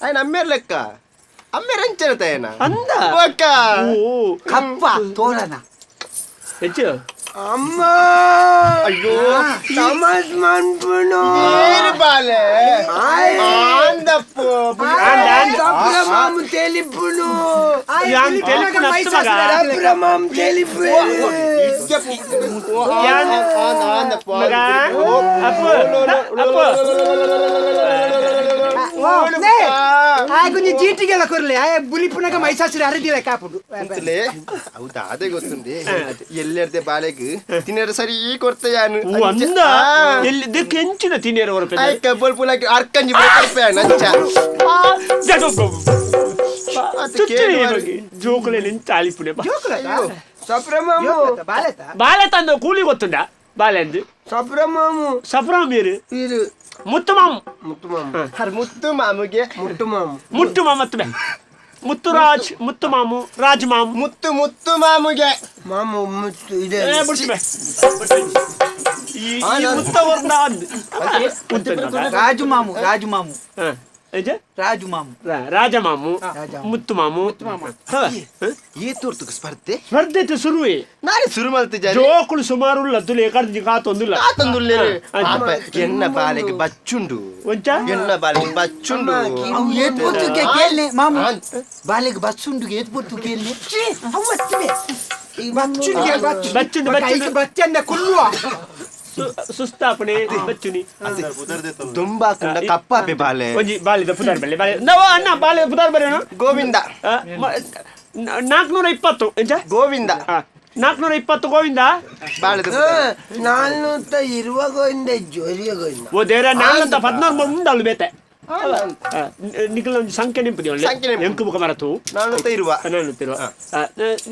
ಆಯ್ನ ಅಮ್ಮೇರ್ ಲೆಕ್ಕ ಅಮ್ಮೇರ್ ಅಂಚನ ತಾಯನ ಅಂದ ಬೊಕ್ಕ ಓ ಕಪ್ಪ ತೋರಣ ಹೆಚ್ಚು ಅಮ್ಮ ಅಯ್ಯೋ ತಮಾಸ್ ಮನ್ಪುನು ಏರು ಬಾಲೆ ಆಂದಪ್ಪು ಆಂದ, ಆಂದ. ಸಬ್ರ ಮಾಮು ತೆಲಿಪುನು ಯಾನ್ ತೆಲಿಪುನ ಅತ್ತು ಮಗ. ಸಬ್ರ ಮಾಮು ತೆಲಿಪು ಯಾನ್ ಆಂದಪ್ಪು ಮಗ ಅಪ್ಪು ಅಪ್ಪು ಆಗುಂಜಿ ಜೀಟಿಗೆಲ್ಲ ಕೊರ್ಲೆ ಆಯ ಬುಲಿಪುನಗ ಮೈಸಾಸುರ ಅರದಿಲ್ಲ ಕಾಪುಡು ಅಂತಲೇ ಹೌದಾ ಅದೇ ಗೊತ್ತುಂಡಿ ಎಲ್ಲೆರ್ದೆ ಬಾಲೆಗ್ ತಿನ್ನರ ಸರಿ ಕೊಡ್ತೆ ಯಾನು ಓ ಅಂದ ಎಲ್ಲಿ ದಿಕ್ಕ ಹೆಂಚಿನ ತಿನ್ನಿಯರ ಹೊರಪೆ ಆಯ್ಕ ಬೋಲ್ ಪುಲಾಕಿ ಅರ್ಕಂಜಿ ಬೋಲ್ಪೆ ನಂಚ ಜೋಕುಲೆ ನಿಂತ ಅಲಿಪುನೆ ಸಬ್ರ ಮಾಮು ಬಾಲೆತ ಬಾಲೆ ತಂದು ಕೂಲಿ ಗೊತ್ತುಂಡ ಬಾಲೆ ಅಂದು ಸಬ್ರ ಮಾಮು ಸಫ್ರಾ ಮೀರು ಇದು ಮುತ್ತು ಮಾಮು ಮುತ್ತು ಮಾಮು ಹರ್ ಮುತ್ತು ಮಾಮುಗೆ ಮುಟ್ಟು ಮಾಮು ಮುಟ್ಟು ಮಾಮತ್ತು ಬೆ ಮುತ್ತುರಾಜ್ ಮುತ್ತು ಮಾಮು ರಾಜ್ ಮಾಮು ಮುತ್ತು ಮುತ್ತು ಮಾಮುಗೆ ಮಾಮು ಮುತ್ತು ಇದೆ ಏ ಬಿಡ್ಸಿ ಬೆ ಈ ಈ ಮುತ್ತ ವರ್ಣ ಅಂದು ಉಂಟು ಮಗ. ರಾಜು ಮಾಮು ರಾಜು ಮಾಮು ಹ. ಏಜೆ? ರಾಜು ಮಾಮು ರಾಜ ಮಾಮು ಮುತ್ತು ಮಾಮು ಹ. ಹ? ಈ ತೋರ್ತುಕ ಸ್ಪರ್ಧೆ ಸ್ಪರ್ಧೆ ಶುರುವೆ ನಾಳೆ ಶುರು ಮಾಡ್ತಿದ್ದಾರೆ ಜೋಕುಳು ಸುಮಾರು ಲದ್ದುಲು ಏಕಾರ್ಜಿ ಕಾತೊಂದುಲ್ಲ ಆತಂದುಲ್ಲೇರು ಎನ್ನ ಬಾಲೆಗೆ ಬಚ್ಚುಂಡು ಒಂಚ ಎನ್ನ ಬಾಲೆಗೆ ಬಚ್ಚುಂಡು ಅವು ಏತ್ ಪೊತ್ತು ಕೇಳ್ನೆ ಮಾಮು ಬಾಲೆಗೆ ಬಸ್ ಉಂಡು ಏತ್ ಪೊತ್ತು ಕೇಳ್ನೆ ಬಚ್ಚುನಿಗೆ ಬಚ್ಚು ಬಚ್ಚುಂಡು, ಬಚ್ಚುಂಡು. ಬಚ್ಚಂದ ಕುಲ್ಲುವ ಸುಸ್ತಾಪಣೆ ಬಚ್ಚುನಿ ದುಂಬಾಕುಂಡ ಕಪ್ಪಾಪೆ ಬಾಲೆ ಒಂಜಿ ಬಾಲಿದ ಪುದಾರ್ ಬಲ್ಲೆ ಬಾಲೆ ನವ ಅಣ್ಣ ಬಾಲೆ ಪುದಾರ್ ಬರೇನು ಗೋವಿಂದ 420 ಎಂಚ ಗೋವಿಂದ 420 ಗೋವಿಂದ ಬಾಳೆದ ನಾಲ್ನೂತ ಇರುವ ಗೋವಿಂದ ಜೋರಿಯ ಗೋವಿಂದ ಓ ದೇರ ನಾಲ್ನೂತ 14 ಮುಂದಲ್ಲು ಬೇತೆ ನಿಖಲ್ ಒಂಜಿ ಸಂಖ್ಯೆ ನಿಂಪುದಿ ಒಳ್ಳೆ ಸಂಖ್ಯೆ ನೆಂಪು. ಎಂಕು ಬುಕ ಮರತು ನಾಲ್ನೂತ ಇರುವ ನಾಲ್ನೂತ ಇರುವ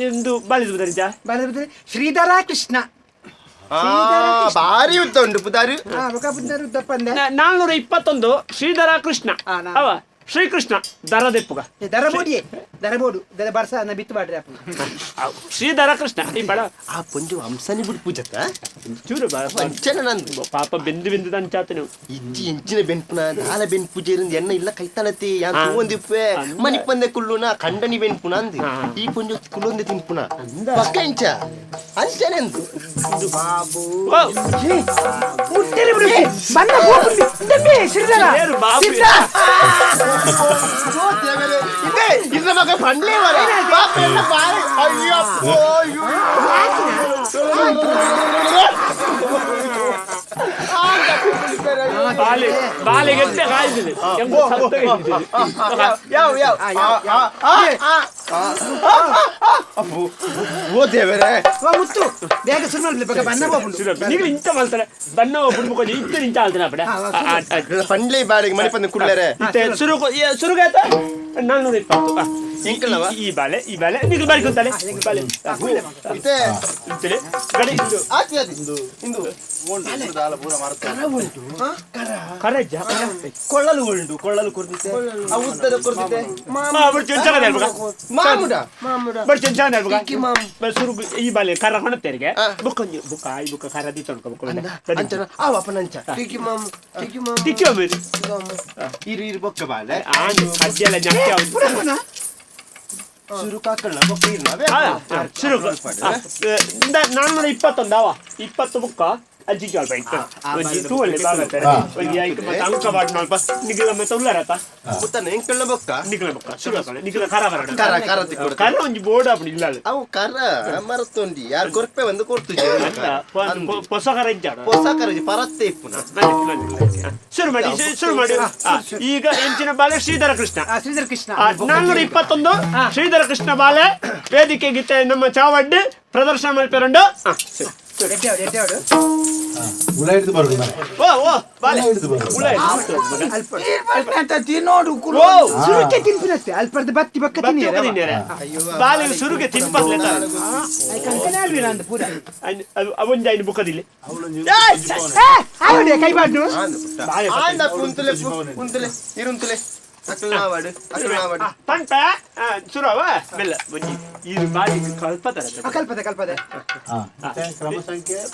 ನಿಮ್ದು ಬಾಲಿದ ಪುದಾರ್ ಎಂಚ ಬಾಲೆ ಶ್ರೀಧರ ಕೃಷ್ಣ ಭಾರಿ ಉದ್ದ ಉಂಟು ಪುದಾರು ಆ ಬೊಕ ಪುದಾರು ಉದ್ದಪ್ಪಂದೆ 421 ಶ್ರೀಧರ ಕೃಷ್ಣ ಅವ ಶ್ರೀಕೃಷ್ಣ ದರದೆಪ್ಪುಗ ದರಬೋಡಿಯೇ ದರಬೋಡು ದರ ಬರ್ಸ ನ ಬಿತ್ತು ಬಾಡ್ರೆ ಅಪ್ಪ ಶ್ರೀಧರ ಕೃಷ್ಣ ಈ ಬಡ ಆ ಪೊಂಜು ಹಂಸನಿ ಬಿಡು ಪೂಜತ್ತ ಚೂರು ಅಂಚನ ನಂದು ಪಾಪ ಬೆಂದು ಬೆಂದು ದಂಚಾತನು ಇಜ್ಜಿ ಎಂಚಿನ ಬೆನ್ಪುನ ದಾಲ ಬೆನ್ಪು ಜೇರಿಂದ ಎಣ್ಣ ಇಲ್ಲ ಕೈತಾಳತಿ ಯಾನ್ ತೂವೊಂದಿಪ್ಪೆ ಮನಿಪಂದೆ ಕುಳ್ಳುನ ಕಂಡನಿ ಬೆನ್ಪುನ ಅಂದು ಈ ಪೊಂಜು ಕುಲ್ಲೊಂದೆ ತಿನ್ಪುನ ಪಕ್ಕ ಇಂಚ ಅಂಚನೆ ಅಂದು ಬಾಬು ಮುಟ್ಟೆರೆ ಬಿಡು ಬನ್ನ ಗೋಪುಂಡಿ ದಮ್ಮೆ ಸಿರ್ದರ ಸಿರ್ದ ಇದೆ ಇದ್ರ ಮಗ ಪಂಡ್ಲೇ ವರ ಬಾಪ ಎಲ್ಲ ಬಾರೆ ಅಯ್ಯಪ್ಪ ಅಯ್ಯೋ ಬಾಲೆ ಬಾಲೆ ಗೆದ್ದೆ ಕಾಯ್ದಿದೆ ಯಾವ ಯಾವ ಓ ದೇವರೇ ಮುತ್ತು ಬೇಗ ಶುರು ಮಾಡ್ಲಿ ಬಗ ಬನ್ನ ಬೋಪುಂಡು ನೀವು ಇಂತ ಮಾಡ್ತಾರೆ ಬನ್ನ ಹೋಗ್ಬಿಟ್ಟು ಮುಖ ಇಂತ ನಿಂತ ಆಲ್ತಾನೆ ಅಪ್ಪಡೆ ಪಂಡ್ಲೇ ಬಾಳೆಗೆ ಮಣಿಪಂದ ಕುಳ್ಳರೆ ಸುರು ಸುರುಗಾತ 420 ಎಂಕಲ್ನವ ಈ ಬಾಳೆ ಈ ಬಾಳೆ ನೀವು ಬಾರಿ ಗೊತ್ತಾಳೆ ಬಾಳೆ ಇತ್ತೆ ಇತ್ತಲೆ ಗಡಿ ಇಂದು ಆತಿ ಆತಿ ಇಂದು ಇಂದು ಕರ ಉಂಟು ಕರ ಕರಜ್ಜ ಕೊಳ್ಳಲು ಉಂಟು ಕೊಳ್ಳಲು ಕೊರ್ದಿತ್ತೆ ಆ ಉದ್ದದ ಕೊರ್ದಿತ್ತೆ ಮಾಮುಡ ಚೆಂಚಾಗ ಮಾಮುಡ ಮಾಮುಡ ಬಟ್ ಚೆಂಚಾಗ ಟಿಕ್ಕಿ ಮಾಮ್ ಸುರು ಈ ಬಾಳೆ ಕರ ಕೊಣತ್ತೇರಿಗೆ ಬುಕ್ಕ ಬುಕ್ಕ ಈ ಬುಕ್ಕ ಕರ ದಿತ್ತೊಂಡು ಬುಕ್ಕ ಅಂಚನ ಆ ಅಪ್ಪನ ಅಂಚ ಟಿಕ್ಕಿ ಮಾಮ್ ಟಿಕ್ಕಿ ಮಾಮ್ ಟಿಕ್ಕಿ ಒಮ್ಮೆ ಇರು ಇರು ಬೊಕ್ಕ ಬಾಳೆ ಆನ್ ಅಜ್ಜೆಲ್ಲ ಜಕ್ಕೆ ಪುರಪುನ ಸುರು ಕಾಕಳ್ಳ ಬೊಕ್ಕ ಇರ್ನವೇ ಸುರು 421 ಅವ 20 ಬುಕ್ಕ ಅಜ್ಜಿ ಜಾಲ್ ಬೈಕ್ ಒಂಜಿ ತೂವಲ್ಲೆ ಬಾಗತ್ತಾರೆ ಒಂಜಿ ಐಕ್ ಮತ್ತೆ ಅಂಕ ಬಾಡ್ ನಲ್ಪ ನಿಗಲ ಮತ್ತೆ ಉಲ್ಲರತ ಮುತ್ತನ ಎಂಕಳ್ಳ ಬೊಕ್ಕ ನಿಗಲ ಬೊಕ್ಕ ಸುರು ಕಾಕಳ್ಳ ನಿಗಲ ಕರ ಬರಡ ಕರ ಕರ ತಿಕ್ಕೊಡು ಕರ ಒಂಜಿ ಬೋರ್ಡ್ ಆಪುಂಡು ಇಲ್ಲ ಅವು ಕರ ಮರತೊಂಡಿ ಯಾರು ಕೊರ್ಪೆ ಒಂದು ಕೊರ್ತು ಹೊಸ ಕರ ಇಜ್ಜಾಡ ಹೊಸ ಕರ ಪರತ್ತೆ ಇಪ್ಪುನ ಶುರು ಮಾಡಿ ಶುರು ಮಾಡಿ ಈಗ ಎಂಚಿನ ಬಾಲೆ ಶ್ರೀಧರ ಕೃಷ್ಣ ಶ್ರೀಧರ ಕೃಷ್ಣ 421 ಶ್ರೀಧರ ಕೃಷ್ಣ ಬಾಲೆ ವೇದಿಕೆ ಗೀತೆ ನಮ್ಮ ಚಾವಡ್ಡು ಪ್ರದರ್ಶನ ಮಲ್ಪೆರಂಡು ಓ ಓ ಬಾಲೆ ಸುರುಕೆ ತಿನ್ಪಿನತ್ತೆ ಅಲ್ಪರ್ದ ಬತ್ತಿ ಬಕ್ಕ ತಿನ್ನಿರ ಬಾಲೆ ಸುರುಗೆ ತಿನ್ಪರ್ಲೆ ಪೂರ ಅವೊಂಜಿ ಐನು ಬುಕ್ಕದಿಲ್ಲ ಕೈ ಬಾಡ್ನು ಉಂತುಲೆ ಉಂತುಲೆ ಇರುಂತುಲೆ ಪಂಪ ಸುರವ ಮೆಲ್ಲ ಒಂಜಿ ಇದು ಬಾಲಿ ಕಲ್ಪದ ಕಲ್ಪದ ಕಲ್ಪದ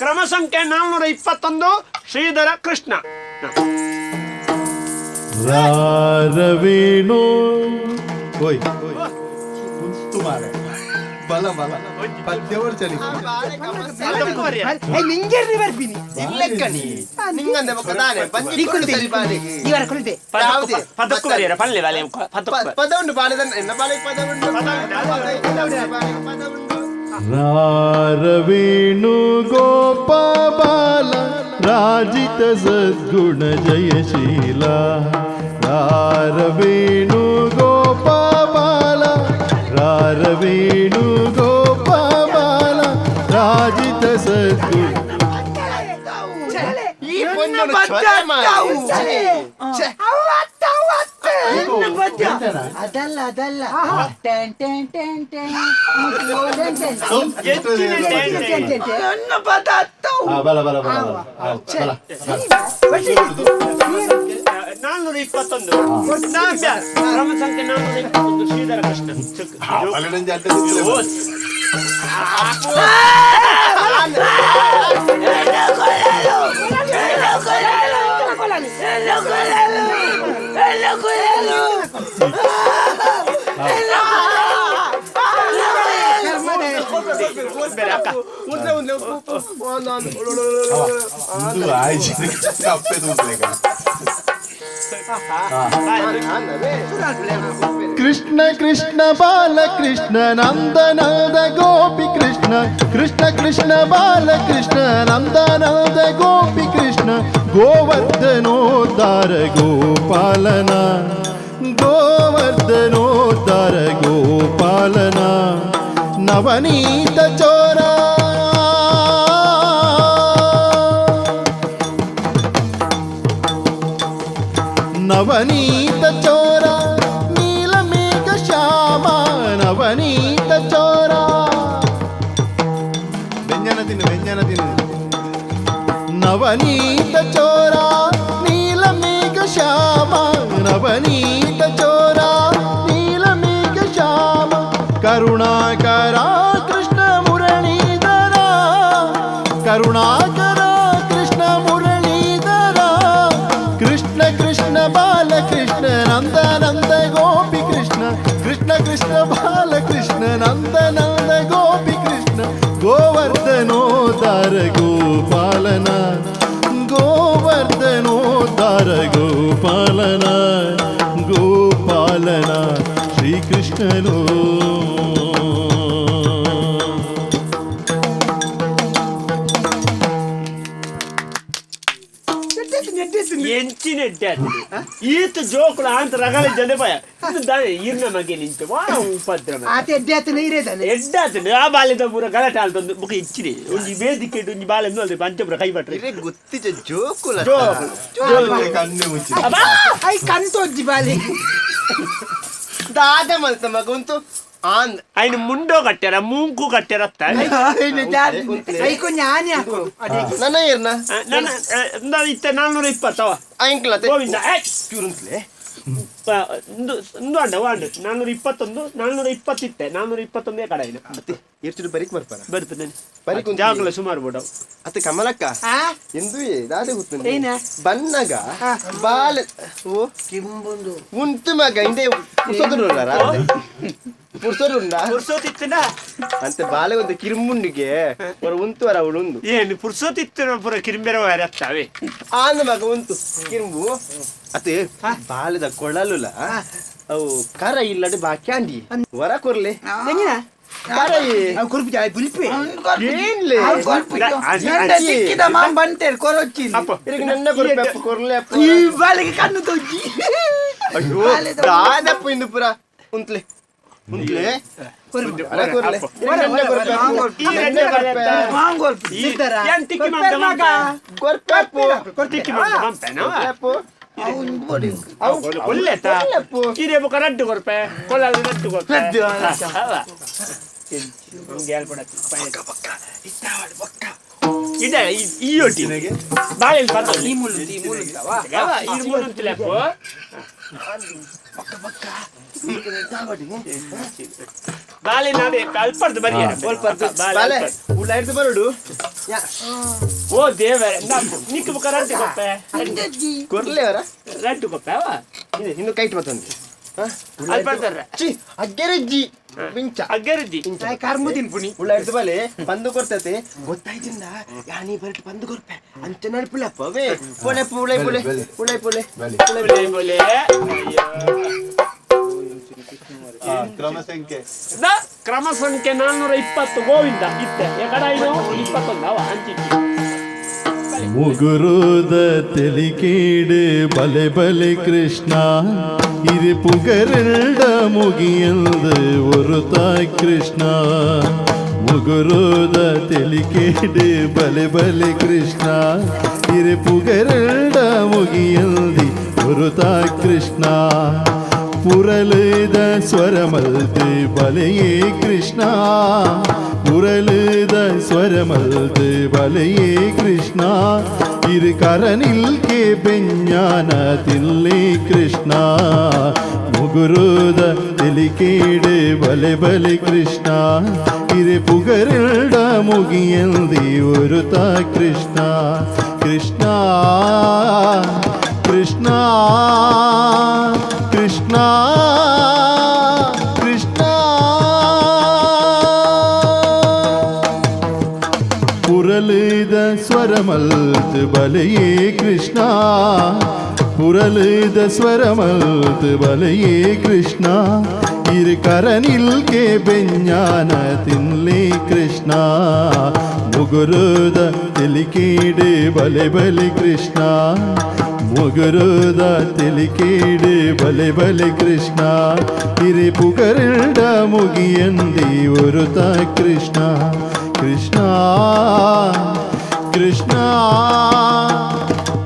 ಕ್ರಮ ಸಂಖ್ಯೆ 421 ಶ್ರೀಧರ ಕೃಷ್ಣ ರಾರವೇಣು ಓಯ್ ಕುಂತು ಮಾರೆ ಬಲ ಬಲ ಪದ್ಯವರು ಚಲಿ ನಿಂಗೆ ಬರ್ತೀನಿ ಇಲ್ಲೆಕ್ಕನಿ ನಿಂಗಂದೆ ಬೊಕ್ಕ ದಾನೆ ಬಂಜಿ ಸರಿ ಬಾಲೆ ಇವರ ಕೊಲ್ದೆ ಪದಕ್ಕೂ ಬರೆಯರ ಪಲ್ಲೆ ಬಾಲೆ ಪದ ಉಂಟು ಬಾಲೆ ಎನ್ನ ಬಾಲೆ ಪದ ಉಂಟು ಪದ ಉಂಟು ರಾರವೇಣು ಗೋಪಾಲ ರಾಜಿತ ಸದ್ಗುಣ ಜಯಶೀಲ ರಾರವೇಣು ಗೋಪಾಲ ರಾರವೇಣು ಗೋಪಾಲ ರಾಜಿತ ಸದ್ಗುಣ ಈ ಪೊನ್ನನು ಅದಲ್ಲ ಅದಲ್ಲ ಟೆನ್ ಟೆನ್ ಟೆನ್ ಟೆನ್ ನನ್ನ ಪದ ಅತ್ತವು ಬಲ ಬಲ ಬಲ ಬಲ 421 ಕ್ರಮ ಸಂಖ್ಯೆ 421 ಶ್ರೀಧರ ಕೃಷ್ಣ ಕೃಷ್ಣ ಕೃಷ್ಣ ಬಾಲಕೃಷ್ಣ ನಂದನಂದ ಗೋಪಿ ಕೃಷ್ಣ ಕೃಷ್ಣ ಕೃಷ್ಣ ಬಾಲಕೃಷ್ಣ ನಂದನಂದ ಗೋಪಿ ಕೃಷ್ಣ ಗೋವರ್ಧನೋದ್ಧಾರ ಗೋಪಾಲನ ಗೋವರ್ಧನೋದ್ಧಾರ ಗೋಪಾಲನ ನವನೀತ ಚೋರ ನವನೀತ ಚೋರ ನೀಲಮೇಘ ಶ್ಯಾಮ ನವನೀತ ಚೋರ ವ್ಯಂಜನ ತಿನ್ನು ವ್ಯಂಜನ ತಿನ್ನು ನವನೀತ ಚೋರ ನೀಲಮೇಘ ಶ್ಯಾಮ ನವನೀತ ಚೋರ Karunakara Krishna Muralidhara Karunakara Krishna Muralidhara Krishna Krishna Balakrishna Nanda Nanda Gopi Krishna Krishna Krishna Balakrishna Nanda Nanda Gopi Krishna ಗೋವರ್ಧನೋದ್ಧಾರ ಗೋಪಾಲನ ಗೋವರ್ಧನೋದ್ಧಾರ ಗೋಪಾಲನ ಗೋಪಾಲನ ಶ್ರೀಕೃಷ್ಣನು. ಎಂಚಿನ ಈತ ಜೋಕುಲ ಅಂತ ರಗಳೆ ಜನ ಭಯ ಇರ್ನ ಮಗೆ ನಿಂತು ವಾ ಉಪದ್ರ ಆತ ಎಡ್ಡೆ ಆತನ ಇರೇದಾನೆ ಎಡ್ಡೆ ಆತನ ಆ ಬಾಲ್ಯದ ಪೂರ ಗಲಾಟೆ ಆಲ್ತೊಂದು ಬುಕ್ಕ ಹೆಚ್ಚಿದೆ ಒಂಜಿ ವೇದಿಕೆ ಒಂಜಿ ಬಾಲೆ ಅಲ್ದೆ ಪಂಚಪುರ ಕೈ ಬಟ್ರೆ ಇರೆ ಗೊತ್ತಿಜ ಜೋಕುಲ ಕಣ್ಣು ಮುಚ್ಚಿ I ಕಣ್ತೋಜ್ಜಿ ಬಾಲೆ ದಾದ ಮಲ್ತ ಮಗ ಉಂತು ಆಂದ್ ఆయన ಮುಂಡೋ ಕಟ್ಟಾರ ಮೂಂಕು ಕಟ್ಟಾರ I ಕೊಂಚ ಆನೆ ಹಾಕು ಅದೇ ನನ್ನ ಏರ್ನ ನನ್ನ ಇತ್ತೆ 420 ಅಂಕಲ್ ಗೋವಿಂದ ಚೂರುಂತ್ಲೆ ಇಂದು ಅಂಡ ವಾಂಡ್ 421 420 ಇತ್ತೆ 421 ಕಡ ಇನ ಅತ್ತೆ ಏರ್ಚುಡು ಬರಿಕ್ ಬರ್ಪಾರ ಬರ್ತದೆ ಬರಿಕ್ ಉಂಟು. ಜಾಗಲ ಸುಮಾರು ಬೋಡವು ಅತ್ತೆ ಕಮಲಕ್ಕ ಆ ಎಂದು ದಾದೆ ಗೊತ್ತು ಏನ? ಬನ್ನಗ ಬಾಲೆ ಓ ಕಿಂಬುಂದು ಉಂಟು ಮಗ ಹಿಂದೆ ಪುರ್ಸೋದುಂಡ ಪುರ್ಸೋದುಂಡ ಪುರ್ಸೋತಿತ್ತಿನ ಅಂತೆ ಬಾಲೆ ಒಂದು ಕಿರುಮುಂಡಿಗೆ ಹೊರ ಉಂತು ವರ ಅವಳು ಉಂದು ಏನು ಪುರ್ಸೋತಿತ್ತಿನ ಪೂರ ಕಿರಿಂಬೆರ ಅತ್ತಾವೆ ಆಂದ ಮಗ ಉಂತು ಕಿರುಂಬು ಅತ್ತೆ ಬಾಲೆದ ಕೊಳಲುಲ ಅವು ಕರ ಇಲ್ಲಡೆ ಬಾಕಿ ಅಂಡಿ ವರ ಕೊರ್ಲೆ ಎಂಗಿನ ಕರ ಅವು ಕುರುಪಿ ಆಯ್ ಬುಲ್ಪೆ ಏನ್ಲೆ ಸಿಕ್ಕಿದ ಮಾಂ ಬಂತೇರು ಕೊರೊಚ್ಚಿ ಅಪ್ಪ ಇರಗೆ ನನ್ನ ಕೊರ್ಪೆ ಅಪ್ಪ ಕೊರ್ಲೆ ಅಪ್ಪ ಈ ಬಾಲೆಗೆ ಕಣ್ಣು ತೋಜ್ಜಿ ಅಯ್ಯೋ ದಾದಪ್ಪ ಇಂದು ಪುರ ಉಂತ್ಲೆ ಉಂತ್ಲೆ ವರ ಕೊರ್ಲೆ ಇರಗೆ ನನ್ನ ಕೊರ್ಪೆ ಅಪ್ಪ. ಈ ರೆಡ್ಡೆ ಬಾಲೆ ಅತ್ತ. ಸಿಗ್ತಾರಾ? ಏನ್ ತಿಕ್ಕಿ ಮಂತ ಮಗ. ಕೊರ್ಪೆ ಅಪ್ಪ. ತಿಕ್ಕಿ ಮಂತ ಮಂಪೆನಾ ಅಪ್ಪ. ಒಳ್ಳೆತ ಕೀರೆ ಬೊಕ ರಡ್ಡು ಕೊರ್ಪೆ ಕೊಲಾಲ ರಡ್ಡು ಕೊರ್ಪೆ ಅವ ಇದೆ ಈ ಒಟ್ಟಿ ಬಾಳೆಲ್ ಪತ್ತ ಈ ಮುಳ್ಳು ಈ ಮುಳ್ಳು ಉಂಟವಾ? ಈ ಮುಳ್ಳು ಅಂತಲೇ ಬಾಳೆ ನಾಳೆ ಅಲ್ಪರ್ದು ಬರಿ ಬಾಲೆ ಉಳ್ಳ ಹಿಡ್ದು ಬರೋಡು ಓ ದೇವರೇ ನಿಕ್ಕ ಬೊಕ ರಡ್ಡು ಕೊಪ್ಪೆ ಕೊರ್ಲೆ ಅವರ ರಡ್ಡು ಕೊಪ್ಪೆ ಅವ ಇನ್ನು ಕೈಟ್ ಮತ್ತೊಂದು ಅಲ್ಪರ್ದರ್ರೆ ಚಿ ಅಗ್ಗೆರೆಜ್ಜಿ ಮಿಂಚ ಅಗ್ಗರಜ್ಜಿ ಕರ್ಮು ತಿನ್ಪುಣಿ ಉಳ್ಳ ಹಿಡ್ದು ಬಾಲೆ ಬಂದು ಕೊರ್ತತೆ ಗೊತ್ತಾಯ್ತಿಂದ ಯಾನಿ ಬರಟ್ ಬಂದು ಕೊರ್ಪೆ ಅಂಚೆ ನಡ್ಪುಲಪ್ಪ ಅವೇ ಪೊಲೆ ಪುಳೆ ಪುಳೆ ಪುಳೆ ಪುಳೆ ಬೋಲೆ ಬೋಲೆ ಕ್ರಮ ಸಂಖ್ಯೆ ಕ್ರಮ ಸಂಖ್ಯೆ 420 ಗೋವಿಂದ ಇತ್ತೆ ಎಕಡ 21 ಅವ ಅಂಚಿಚ್ಚಿ ಮುಗುರುದ ತೆಲಿಕೇಡು ಬಲೆ ಬಲೆ ಕೃಷ್ಣ ಇರು ಪುಗರಲ್ಡ ಮುಗಿಯಂದು ஒரு தாய் ಕೃಷ್ಣ ಮುಗುರುದ ತೆಲಿಕೇಡು ಬಲೆ ಬಲೆ ಕೃಷ್ಣ ಇರು ಪುಗರಲ್ಡ ಮುಗಿಯಂದಿ ஒரு தாய் ಕೃಷ್ಣ ಪುರಲಿದ ಸ್ವರಮಲ್ದು ಬಲೆಯೇ ಕೃಷ್ಣ ಪುರಲಿದ ಸ್ವರಮಲ್ದು ಬಲೆಯೇ ಕೃಷ್ಣ ಇರು ಕರನಿಲ್ಕೆ ಬೆஞ்ஞாನ ತಿನ್ಲಿ ಕೃಷ್ಣ ಮುಗುರುದ ತೆಲಿಕೇಡು ಬಲೆ ಬಲೆ ಕೃಷ್ಣ ಇರು ಪುಗರಲ್ಡ ಮುಗಿಯಂದಿ ஒரு தாய் ಕೃಷ್ಣ ಕೃಷ್ಣ ಕೃಷ್ಣ ಕೃಷ್ಣ ಕೃಷ್ಣ ಪುರಲಿದ ಸ್ವರಮಲ್ತು ಬಲೆಯೇ ಕೃಷ್ಣ ಪುರಲಿದ ಸ್ವರಮಲ್ತು ಬಲೆಯೇ ಕೃಷ್ಣ ಇರು ಕರನಿಲ್ಕೆ ಬೆஞ்ஞாನ ತಿನ್ಲಿ ಕೃಷ್ಣ ಮುಗುರುದ ತೆಲಿಕೇಡು ಬಲೆ ಬಲೆ ಕೃಷ್ಣ ಮುಗುರುದ ತೆಲಿಕೇಡು ಬಲೆ ಬಲೆ ಕೃಷ್ಣ ಇರಿ ಪುಗರಲ್ಡ ಮುಗಿಯಂದಿ ஒரு தாய் ಕೃಷ್ಣ ಕೃಷ್ಣ ಕೃಷ್ಣ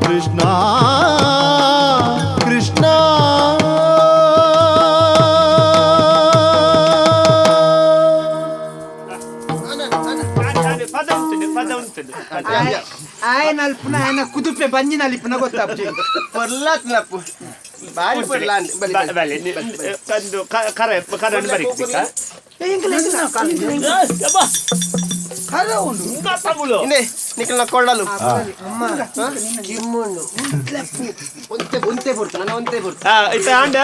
ಕೃಷ್ಣ ಕೃಷ್ಣ ಪದ ಉಂಟು ಪದ ಉಂಟು ఆయన ಅಲ್ಪನ ఆయన ಕುದುಪೆ ಬಂಜಿನ ಅಲ್ಪನ ಗೊತ್ತಾಪ್ಜಿ ಪೊರ್ಲಾತ್ನಪ್ಪು ಬಾರಿ ಪೊರ್ಲಾ ಬಲೆ ಕಂದು ಕರ ಕರನ್ನು ಬರೀ ಕರ ಉಂಡು ಇಂದೆ ನಿಕಲ್ನ ಕೊಳ್ಳಲು. ಕಿಮ್ಮುಂಡು. ಒಂತೆ ಒಂತೆ ಪೊರ್ತು ನನ್ನ ಒಂತೆ ಪೊರ್ತು. ಇತ್ತೆ ಆಂಡ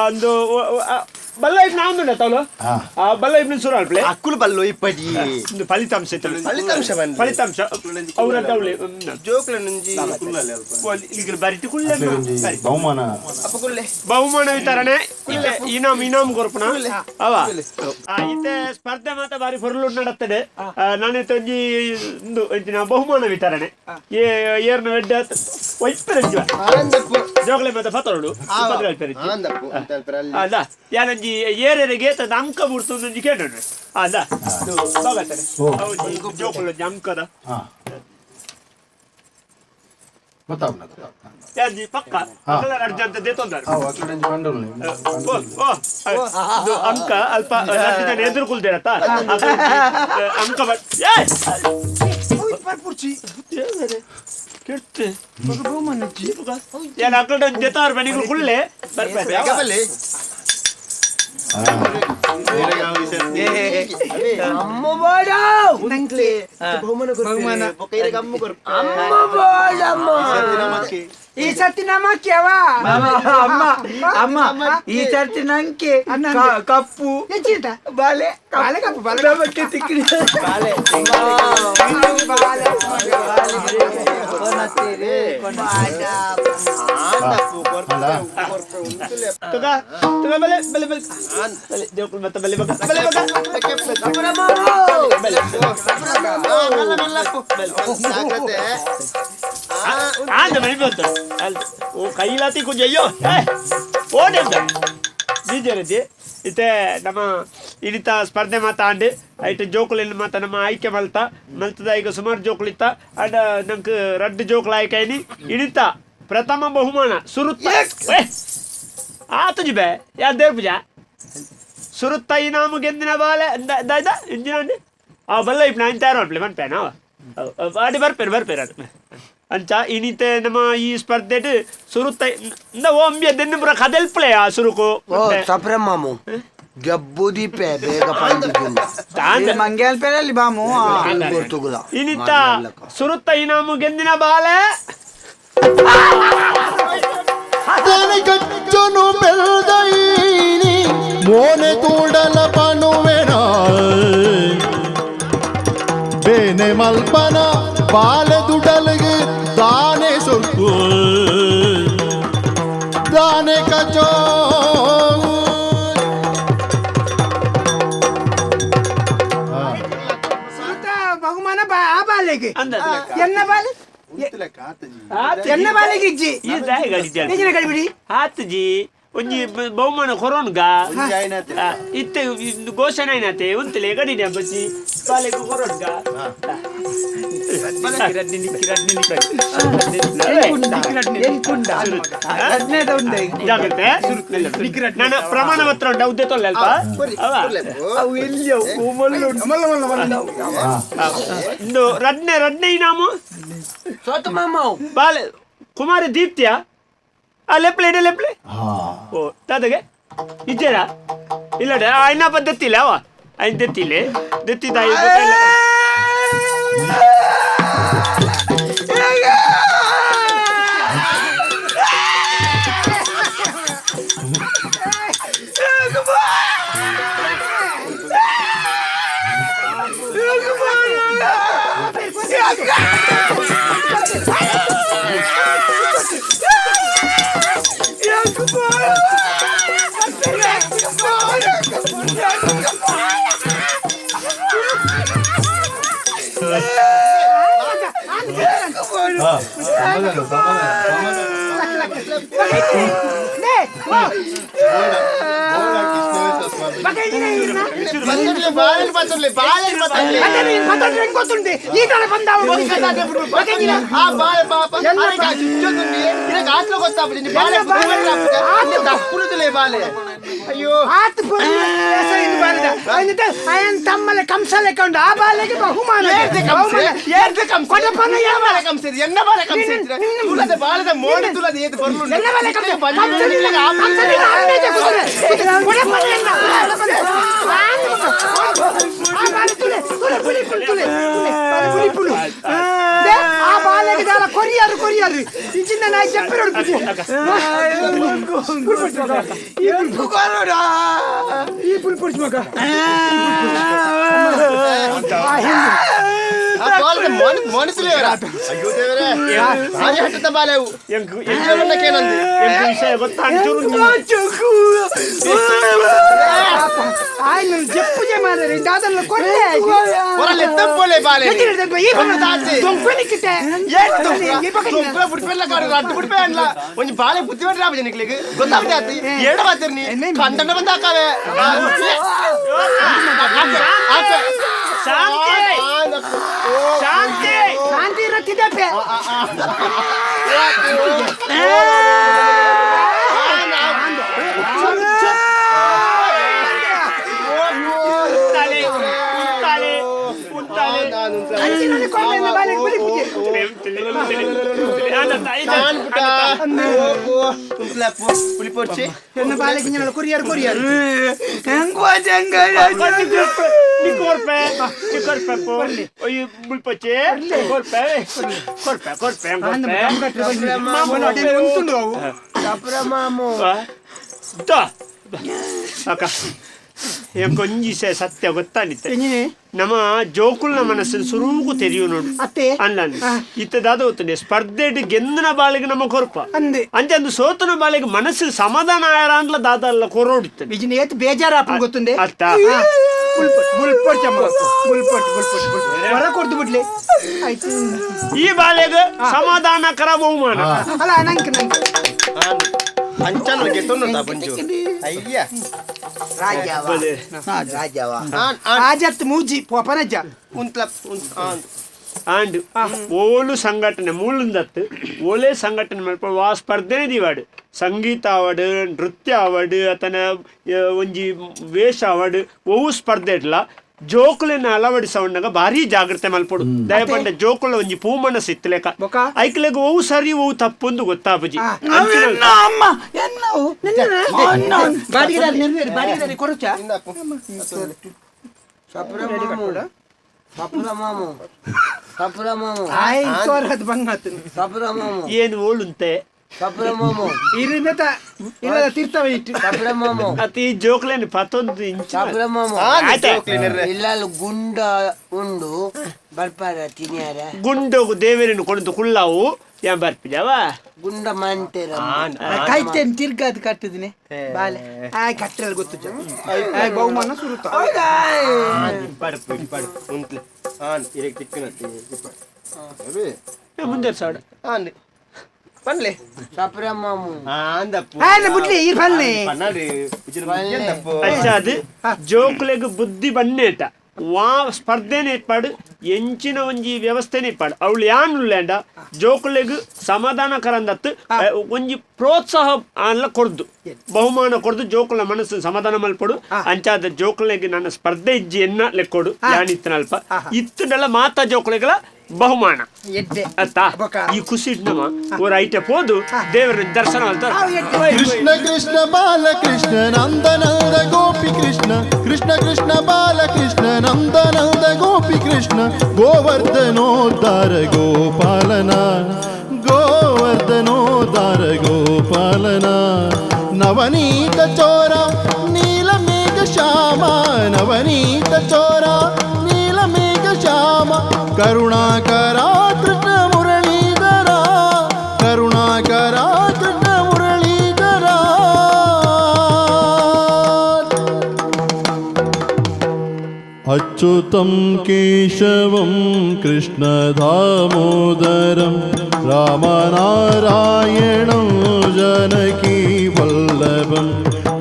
ಒಂದು ಬಲ್ಲ ಇಪ್ನ ಆಂದುಂಡ ತೌಲು ಬಲ್ಲ ಇಪ್ನ ಸುರು ಅಲ್ಪ್ಲೆ. ಅಕ್ಕುಲು ಬಲ್ಲೋ ಇಪ್ಪಡಿ. ಒಂದು ಫಲಿತಾಂಶ ಇತ್ತು. ಫಲಿತಾಂಶ ಬಂದು. ಫಲಿತಾಂಶ ಅವರ ತೌಲೆ ಜೋಕ್ಲ నుంచి ಈಗ ಬರಿಟಿ ಕುಳ್ಳೆ. ಬಹುಮಾನ. ಅಪ್ಪ ಕುಳ್ಳೆ. ಬಹುಮಾನ ವಿತರಣೆ ಇತ್ತೆ ಇನಾಮ್ ಇನಾಮ್ ಕೊರ್ಪುನ ಅವ. ಇತ್ತೆ ಸ್ಪರ್ಧೆ ಮಾತ ಬಾರಿ ಫೊರ್ಲು ನಡತ್ತದೆ. ನಾನಿತ್ತೆ ಒಂಜಿ ಇಂದು ಇಂಚಿನ ಬಹುಮಾನ ವಿತರಣೆ ಏರ್ನ ವೆಡ್ಡ ಒಯ್ಪೆರಂಜಿ ಆನಂದಪ್ಪು. ಜೋಗಲೆ ಮಾತ ಫತರೋಡು ಆನಂದಪ್ಪು ಅಂತ ಅಲ್ಪರಲ್ಲಿ. ಅಲ್ಲ ಯಾನೊಂಜಿ ಏರೆರೆಗೆ ತದ ಅಂಕ ಬುಡ್ತು ಒಂಜಿ ಕೇಳೋಣ ಅಲ್ಲ ಬಾಗತ್ತರೆ ಜೋಕುಲು ಒಂಜಿ ಅಂಕದ ಗೊತ್ತಾಗ್ಲ. ಯಾಜಿ ಪಕ್ಕ ಅಕಲ ಅರ್ಜಂತ ದೇತೊಂದಾರು. ಅಕ್ಕಡೆ ಬಂಡಲ್. ಓ ಓ ಇದು ಅಂಕ ಅಲ್ಪ ರಡ್ಡು ಜನ ಎದುರು ಕುಲ್ದೇರತ್ತ ಅಂಕ ಬ ಏ ಪರ್ಪುರ್ಚಿ. ಕೆಟ್ಟ ಬಹುಮಾನ. ಯಾನ್ ಅಕಡೆ ಜೆತಾರ್ ಬನಿಗಳು ಕುಳ್ಳೆ ಬರ್ಪೆ. ಬೇಗ ಬಲ್ಲೆ. ಅಮ್ಮ ಬಾಡ. ನಂಗೆ ಬಹುಮಾನ ಬಹುಮಾನ. ಕೊರ್ಪೆ. ಬೊಕ ಇರೆಗ್ ಅಮ್ಮು ಕೊರ್ಪೆ. ಅಮ್ಮ ಬಾಡಮ್ಮ. ಈ ಸರ್ತಿ ನಮಕ್ಕೆ ಅವ. ಅಮ್ಮ ಅಮ್ಮ, ಈ ಸರ್ತಿ ನಂಗೆ ಕಪ್ಪು. ಎಂಚಿಂತ? ಬಾಲೆ. ಬಾಲೆ ಕಪ್ಪು, ಬಾಲೆ. ನಮಕ್ಕೆ ತಿಕ್ಕಿ ಬಾಲೆ. ಬಾಲೆ. ಆನಂದಪ್ಪು ಕೊರ್ಪೆ ಕೊರ್ಪೆ ಉಂತುಲೆ. ತುಗ ತುಗ ಬಲೆ ಬಲೆ ಬಲೆ ಬಲೆ ಜೋಕುಲು ಮತ್ತೆ ಬಲೆ ಬಗ ಬಲೆ ಬಗ. ಮೆಲ್ಲ ಮೆಲ್ಲಪ್ಪು. ಜಾಗ್ರತೆ. ಆಂದ ಮನೆ ಬಂತು ಅಲ್ಲ ಓ ಕೈಲಾತಿ ಕುಂಜ ಅಯ್ಯೋ ಓಡೆಂದ ಬೀಜರದಿ. ಇತ್ತೆ ನಮ್ಮ ಇನಿತ ಸ್ಪರ್ಧೆ ಮಾತ ಆಂಡ್ ಐಟ್ ಜೋಕುಲೆನ್ ಮಾತ ನಮ್ಮ ಆಯ್ಕೆ ಮಲ್ತ ಮಲ್ತದ. ಈಗ ಸುಮಾರು ಜೋಕುಲಿತ್ತ ಅಂಡ್ ನಂಗೆ ರಡ್ಡು ಜೋಕುಲು ಆಯ್ಕೆ ಐನಿ. ಇನಿತ ಪ್ರಥಮ ಬಹುಮಾನ ಸುರುತ್ತ ಆತುಜಿ ಬೇ ಯಾ ದೇವ್ರ ಪೂಜಾ ಸುರುತ್ತ ಇನಾಮು ಗೆಂದಿನ ಬಾಲೆ ದಾಯ್ದ ಇಂಜಿನ ಆ ಬಲ್ಲ ಇಪ್ಪ ನಾನು ತಯಾರು ಅನ್ಪ್ಲೆ ಮನ್ಪೇನ ಅಡಿ ಬರ್ಪೇರು ಬರ್ಪೇರು ಅದು ಅಂಚ ಇನಿತೆ ನಮ್ಮ ಈ ಸ್ಪರ್ಧೆಡ್ ಸುರುತ್ತ ಇಂದ ಓ ಅಂಬಿಯ ದೆನ್ನು ಪುರ ಕದೆಲ್ಪ್ಲೆ ಆ ಸುರುಕು. ಓ ಸಪ್ರೆ ಮಾಮು ಗಬ್ಬುದೀಪೆ ಬೇಗ ಪಂಡಿದ್ದು. ಮಂಗ್ಯಾಲ್ ಪೇರಲ್ಲಿ ಬಾಮು. ಗೊತ್ತುಗುಲ. ಇನಿತ ಸುರುತ್ತ ಇನಾಮು ಗೆಂದಿನ ಬಾಲೆ ಗಚ್ಚನು ಬೆಳ್ದೈನಿ ಮೋನೆ ತೂಡಲ ಪನುವೆನ ಬೇನೆ ಮಲ್ಪನ ಬಾಲೆ ದುಡಲಿಗೆ ದಾನೆ ಸೊರ್ಕು ದಾನೆ ಕಚೋ. ಸುರುತ ಬಹುಮಾನ ಬಾ ಆ ಬಾಲೆಗೆ. ಅಂದ ಎನ್ನ ಬಾಲೆ ಎನ್ನ ಬಾಲೆಗೆ ಇಜ್ಜಿ. ಈ ದಾಯಿ ಗಡಿ ಎಂಚಿನ ಗಡಿಬಿಡಿ? ಆತುಜಿ ಒಂಜಿ ಬಹುಮಾನ ಕೊರೋನ್ಗ ಇತ್ತೆ ಇಂದು ಘೋಷಣೆ అయినతే ಉಂತಲೆ ಗಡಿನೆ ಬಚ್ಚಿ ಬಾಲೆಗ್ ಕೊರೋನ್ಗ. ಜಾಗ್ರತೆ, ನಾನು ಪ್ರಮಾಣ ಪತ್ರ ಉಂಟು ಉದ್ದೆ ತೊಲ್ಲೆ ಅಲ್ಪ ಅವ. ಅವು ಎಲ್ಲಿ ಅವು ಮಲ್ಲು ಮಲ್ಲ ಮಲ್ಲ ಮಲ್ಲ. ಇಂದು ರಡ್ನೆ ರಡ್ನೆ ಇನಾಮು ಸೋತ ಮಾಮ. ಬಾಲೆ ಕುಮಾರಿ ದೀಪ್ತಿಯ ಆ ಲೆಪ್ಲೆ ಇಡೆ ಲೆಪ್ಲೆ ಓ ತಾತಗೆ ಇಜ್ಜೇರಾ ಇಲ್ಲಡೆ ಐನ ಪದ್ಧತಿಲ್ಲ ಅವ ಐನ್ ದೆತ್ತಿಲ್ಲ ದೆತ್ತಿದಾಯಿ ಗೊತ್ತಿಲ್ಲ. ಬಾಳೆಹಣ್ಣು ಪತ್ತೊರ್ಲೆ, ಬಾಳೆಹಣ್ಣು ಪತ್ತೊರ್ಲೆ. ಗೊತ್ತುಂಟು ಈ ತರ ಬಂದಾವ. ಆ ಬಾಳೆ ಪಾಪ ಅರೆ ಆ ಚುಚ್ಚೊಂದುಂಡಿ. ಇರಕ್ ಆತ್ಲ ಗೊತ್ತಾಪುಜಿ. ನೀ ಬಾಳೆ ಬಾಳೆ ದಕ್ಕುನುದುಲೆ ಬಾಳೆ ಅಯ್ಯೋ. ಆತ್ ಬಾಲದ ಅಯನ್ ತಮ್ಮಲೆ ಕಂಸ ಲೆಕ್ಕ ಉಂಟು. ಆ ಬಾಲೆಗೆ ಬಹುಮಾನ. ಏರ್ದೆ ಕಂಸೆ, ಏರ್ದೆ ಕಂಸೆ. ಕೊಡಪನ ಎನ್ನ ಬಾಳೆ ಕಂಸೆ ಇದು, ಎನ್ನ ಬಾಳೆ ಕಂಸೆ ಇದು. ತುಲದೆ ಬಾಳೆದ ಮೋಡಿ ತುಲದೆ ಏತ್ ಬರ್ಲುಂಡು. ಎನ್ನ ಬಾಳೆ ಕಂಸೆ? ಬಲ್ಲೆ ಕಂಸನಿಲ್ಲ, ಆಪುಜಿ. ಕಂಸನಿಲ್ಲ, ಆಮೇಲೆ ಕುದುರೆ. ಕೊಡಪನ ಎನ್ನ? ಕೊಡಪನ. ಇಂಚಿನ ನಾಯಿ ಜಪ್ಪೆ ಹೊಡ್ಪಿಜೆ. ಈ ಪುಲ್ ಪೊಡ್ಚು ಮಗ. ಮನಸ್ಸುಲೇ ಅಯ್ಯೋ ದೇವರೇ, ಭಾರಿ ಹಟ್ಟದ ಬಾಲೆವು. ಎಂಕ್ ಕೇನಂದು ಎಂಕ್ ವಿಷಯ ಗೊತ್ತಾಂಚೂರು. ಆಯ್ನ ಜಪ್ಪುಜೆ ಮಾದರೆ ದಾದಲ್ಲ ಕೊರ್ಲೆ. ಹೊರಲ್ ಎತ್ತಪ್ಪೋಲೆ ಬಾಲೆ. ಈ ದೊಂಕೊನಿಕ್ಕಿಟ್ಟೆ. ದೊಂಕುಲ ಬುಡ್ಪೆಲ್ಲ ಕಾಡು ರಡ್ಡು ಬುಡ್ಪೆ ಅನ್ಲ. ಒಂಜಿ ಬಾಲೆ ಬುದ್ಧಿ ಮಾಡ್ರಿ ಆಪುಜಿ ನಿಕ್ಲೆಗ್ ಗೊತ್ತಾಗ್ತದೆ ಆತಿ ಏಡ ಮಾತಿರ್ನಿ ಕಂಡನ ಬಂದ ಹಾಕಾವೆ. ಶಾಂತಿ ಶಾಂತಿ ಶಾಂತಿ ರತ್ತಿದಪ್ಪೆ. ಉಂತಾಲೆ ಉಂತಾಲೆ ಉಂತಾಲೆ. ಅಂಚಿನಲ್ಲಿ ಕೊರ್ಲೆ ಬಾಲೆ ಬುಲಿ ಪೂಜೆ. ಪುಲಿಪೊರ್ಚಿ ಎನ್ನ ಬಾಲೆ ಗಿಂಜನ ಕೊರಿಯರ್ ಕೊರಿಯರ್. ಕೊರ್ಪೆ ಕೊರ್ಪೆ ಒಯ್ ಬುಲ್ಪೊಚ್ಚೆ ಕೊರ್ಪೆ ಕೊರ್ಪೆ ಕೊರ್ಪೆ ಕೊರ್ಪೆ. ಉಂಟುಂಡು ಅವು. ಸಪ್ರ ಮಾಮು. ಅಕ್ಕ, ಎಂಕೊಂಜಿ ಸತ್ಯ ಗೊತ್ತಾನಿತ್ತೆ. ಎಂಜಿನೆ? ನಮ್ಮ ಜೋಕುಲ್ನ ಮನಸ್ಸನ್ನು ಸುರುಕು ತೆರಿಯು ನೋಡು. ಅತ್ತೆ. ಅಲ್ಲ, ಇತ್ತ ದಾದ ಗೊತ್ತುಂಡೆ, ಸ್ಪರ್ಧೆಡ್ ಗೆಂದನ ಬಾಳಿಗೆ ನಮ್ಮ ಕೊರ್ಪ ಅಂದೆ. ಅಂಚೆ ಅಂದು ಸೋತನ ಬಾಳಿಗೆ ಮನಸ್ಸು ಸಮಾಧಾನ ಆಯರ ಅಂದ್ಲ ದಾದ ಅಲ್ಲ ಕೊರೋಡಿತ್ತು. ಬಿಜಿನ ಏತ್ ಬೇಜಾರಾಪು ಗೊತ್ತುಂಡೆ. ಅತ್ತ. ಬುಲ್ಪೊಟ್ ಬುಲ್ಪೊಟ್ ಅಮ್ಮ, ಬುಲ್ಪೊಟ್ ಬುಲ್ಪೊಟ್ ಬುಲ್ಪೊಟ್ ಹೊರ ಕೊಡ್ದು ಬಿಡ್ಲಿ ಆಯ್ತು. ಈ ಬಾಲೆಗೆ ಸಮಾಧಾನಕರ ಬಹುಮಾನ. ಅಲ್ಲ, ನಂಗೆ ನಂಗೆ ಅಂಚನ ಗೆತ್ತೊಂದು ಬಂಜು ಅಯ್ಯ. ರಾಜವ ರಾಜವ. ಆನ್ ಆನ್. ರಾಜತ್ ಮೂಜಿ ಪೋಪನಜ್ಜ. ಉಂತ್ಲ ಆನ್. ಆಂಡ್ ಓಲು ಸಂಘಟನೆ ಮೂಲುಂದತ್ತು ಓಲೇ ಸಂಘಟನೆ ಮಲ್ಪ ವಾ ಸ್ಪರ್ಧೆನೆ ದಿವಾಡು, ಸಂಗೀತ ಆವಡ್, ನೃತ್ಯ ಆವಡ್, ಅತನ ಒಂಜಿ ವೇಷ ಆವಡ್, ಒವು ಸ್ಪರ್ಧೆ ಇಡ್ಲ ಜೋಕುಲೆನ ಅಳವಡಿಸವಣ್ಣಗ ಭಾರಿ ಜಾಗ್ರತೆ ಮಲ್ಪೊಡು. ದಯಪಂಡ ಜೋಕುಲ ಒಂಜಿ ಪೂ ಮನಸ್ಸು ಇತ್ತಲೇಕ ಬೊಕ? ಐಕ್ಲೆಗ್ ಒವು ಸರಿ ಒವು ತಪ್ಪೊಂದು ಗೊತ್ತಾಪುಜಿ. ಅಮ್ಮ ಎನ್ನವು. ಬಾಡಿಗೆದಾರಿ ನೆರವೇರಿ ಬಾಡಿಗೆದಾರಿ ಕೊರಚ. ಸಪ್ರ ಮಾಮು ಸಪ್ರ ಮಾಮು ಸಪ್ರ ಮಾಮು. ಆಯ್ ತೋರದ್ ಬಂಗಾತು. ಸಪ್ರ ಮಾಮು. ಏನು ಓಳುಂತೆ? ಸಪ್ರ ಮಾಮು. ಇರಿಂದ ಇಲ್ಲದ ತೀರ್ಥವ ಇಟ್ಟು. ಸಪ್ರ ಮಾಮು. ಅತಿ ಜೋಕ್ಲೆನ್ ಪತ್ತೊಂದು ಇಂಚ್. ಸಪ್ರ ಮಾಮು. ಆಯ್ತಾ? ಇಲ್ಲಲ್ಲಿ ಗುಂಡ ಉಂಡು ಬರ್ಪಾರ ತಿನ್ಯಾರ. ಗುಂಡೋಗು ದೇವರನ್ನು ಕೊಂಡು ಕುಳ್ಳಾವು ಯಾನ್ ಬರ್ಪಿಜಾವ. ಗುಂಡ ಮಂತೇರ. ಕೈತೇನ್ ತಿರ್ಗಾದ್ ಕಟ್ಟದಿನಿ ಬಾಲೆ ಆಯ್ ಕಟ್ಟಲ್ ಗೊತ್ತು ಆಯ್ ಬಹುಮಾನ ಸುರುತ. ಇಪ್ಪಾಡು ಇಪ್ಪಾಡು ಉಂತ್ಲೆ ಆನ್ ಇರೆಗ್ ತಿಕ್ಕನತ್ತೆ ಇಪ್ಪಾಡು. ಮುಂದೆ ಸಾಡ. ಆನ್ ಪನ್ಲೆ. ಸಪ್ರ ಮಾಮು. ಆಂದಪ್ಪು. ಆಯ್ನ ಬುಡ್ಲಿ ಈ ಪಲ್ಲೆ. ಪನ್ನಾಡಿ ಉಜ್ಜಿನ ಅಚ್ಚ, ಅದು ಜೋಕುಲೆಗ್ ಬುದ್ಧಿ ಬನ್ನೇಟ ವಾ ಸ್ಪರ್ಧೆನೆ ಇಪ್ಪಾಡು, ಎಂಚಿನ ಒಂಜಿ ವ್ಯವಸ್ಥೆನೆ ಇಪ್ಪಾಡು. ಅವಳು ಯಾನ್ ಉಲ್ಲೇಂಡ ಜೋಕುಲೆಗ್ ಸಮಾಧಾನಕರಂದತ್ತು ಒಂಜಿ ಪ್ರೋತ್ಸಾಹ ಅಲ್ಲ ಕೊರ್ದು, ಬಹುಮಾನ ಕೊರ್ದು ಜೋಕುಲ ಮನಸ್ಸು ಸಮಾಧಾನ ಮಲ್ಪೊಡು. ಅಂಚಾದ ಜೋಕುಲೆಗ್ ನನ್ನ ಸ್ಪರ್ಧೆ ಇಜ್ಜಿ ಎನ್ನ ಲೆಕ್ಕೊಡು ಯಾನಿತ್ತನಲ್ಪ ಇತ್ತುಂಡಲ ಮಾತಾ ಜೋಕುಲೆಗಳ ಬಹುಮಾನ. ಎಡ್ಡೆ. ಅತ್ತಾ? ಬೊಕ? ಈ ಖುಷಿ ನಮ್ಮ ಓರ್ ಐಟೆ ಪೋದು ದೇವರ ದರ್ಶನ ಮಲ್ತಾರ. ಕೃಷ್ಣ ಕೃಷ್ಣ ಬಾಲಕೃಷ್ಣ ನಂದನಂದ ಗೋಪಿ ಕೃಷ್ಣ, ಕೃಷ್ಣ ಕೃಷ್ಣ ಬಾಲಕೃಷ್ಣ ನಂದನಂದ ಗೋಪಿ ಕೃಷ್ಣ, ಗೋವರ್ಧನೋದ್ಧಾರ ಗೋಪಾಲನ, ಗೋವರ್ಧನೋದ್ಧಾರ ಗೋಪಾಲನ, ನವನೀತ ಚೋರ ನೀಲಮೇಘ ಶ್ಯಾಮ, ನವನೀತ ಚೋರ ನೀಲಮೇಘ ಶ್ಯಾಮ, ಕರುಣಾಕರ ಕೃಷ್ಣ ಮುರಳೀಧರ, ಕರುಣಾಕರ ಕೃಷ್ಣ ಮುರಳೀಧರ. ಅಚ್ಯುತಂ ಕೇಶವಂ ಕೃಷ್ಣ ದಾಮೋದರಂ ರಾಮನಾರಾಯಣಂ ಜಾನಕೀ ವಲ್ಲಭಂ.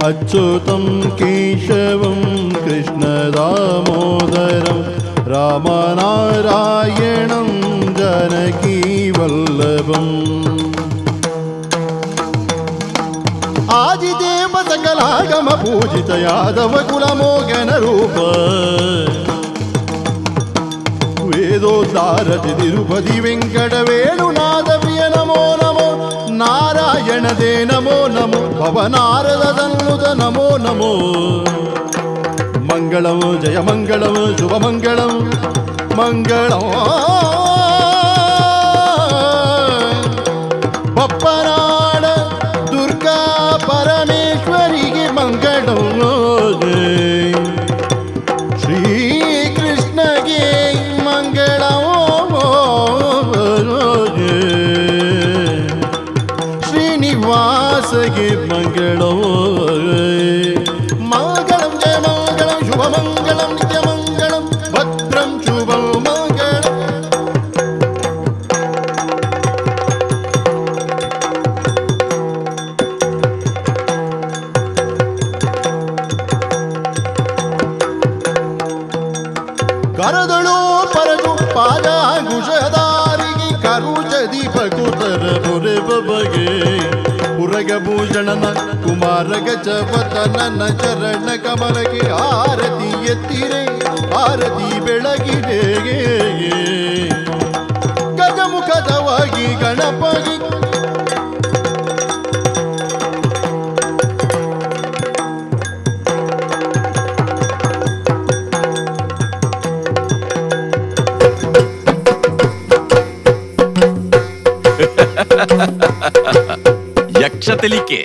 ಅಚ್ಯುತಂ ಕೇಶವಂ ಕೃಷ್ಣ ದಾಮೋದರಂ ರಾಮನಾರಾಯಣಂ ಜಾನಕೀ ವಲ್ಲಭಂ. ಆದಿದೇವ ಸಕಲಾಗಮ ಪೂಜಿತ ಯಾದವ ಕುಲಮೋಗನ ರೂಪ, ವೇದೋದ್ಧಾರತಿ ತಿರುಪತಿ ವೆಂಕಟ ವೇಣುನಾಥ ಪ್ರಿಯ ನಮೋ ನಮೋ, ನಾರಾಯಣ they ನಮೋ ನಮೋ, ಭವನಾರದ ತನ್ನುತ ನಮೋ ನಮೋ. ಮಂಗಳಂ ಜಯ ಮಂಗಳಂ ಶುಭ ಮಂಗಳಂ ಮಂಗಳಂ. ನಿತ್ಯಮಂಗಳಂ ಶುಭಮಂಗಳಂ ನಿತ್ಯಮಂಗಳಂ ಭದ್ರಂ ಶುಭಂ ಮಂಗಳಂ. ಕರದಳು ಪರಗು ಪಾದಾಂಕುಶಧಾರಿಗೆ ಕರುಜ ದೀಪಕುತರ ಪುರೆ ಬಗೆ ಉರಗಭೂಷಣನ ಕುಮಾರ ಗಜವತನನ ಚರಣ ಕಮಲಕ್ಕೆ ಆರತಿ ಎತ್ತಿರೆ ಆರತಿ ಬೆಳಗಿದೆ. ಗಜಮುಖದವಾಗಿ ಗಣಪಗಿ. Yaksha Telike.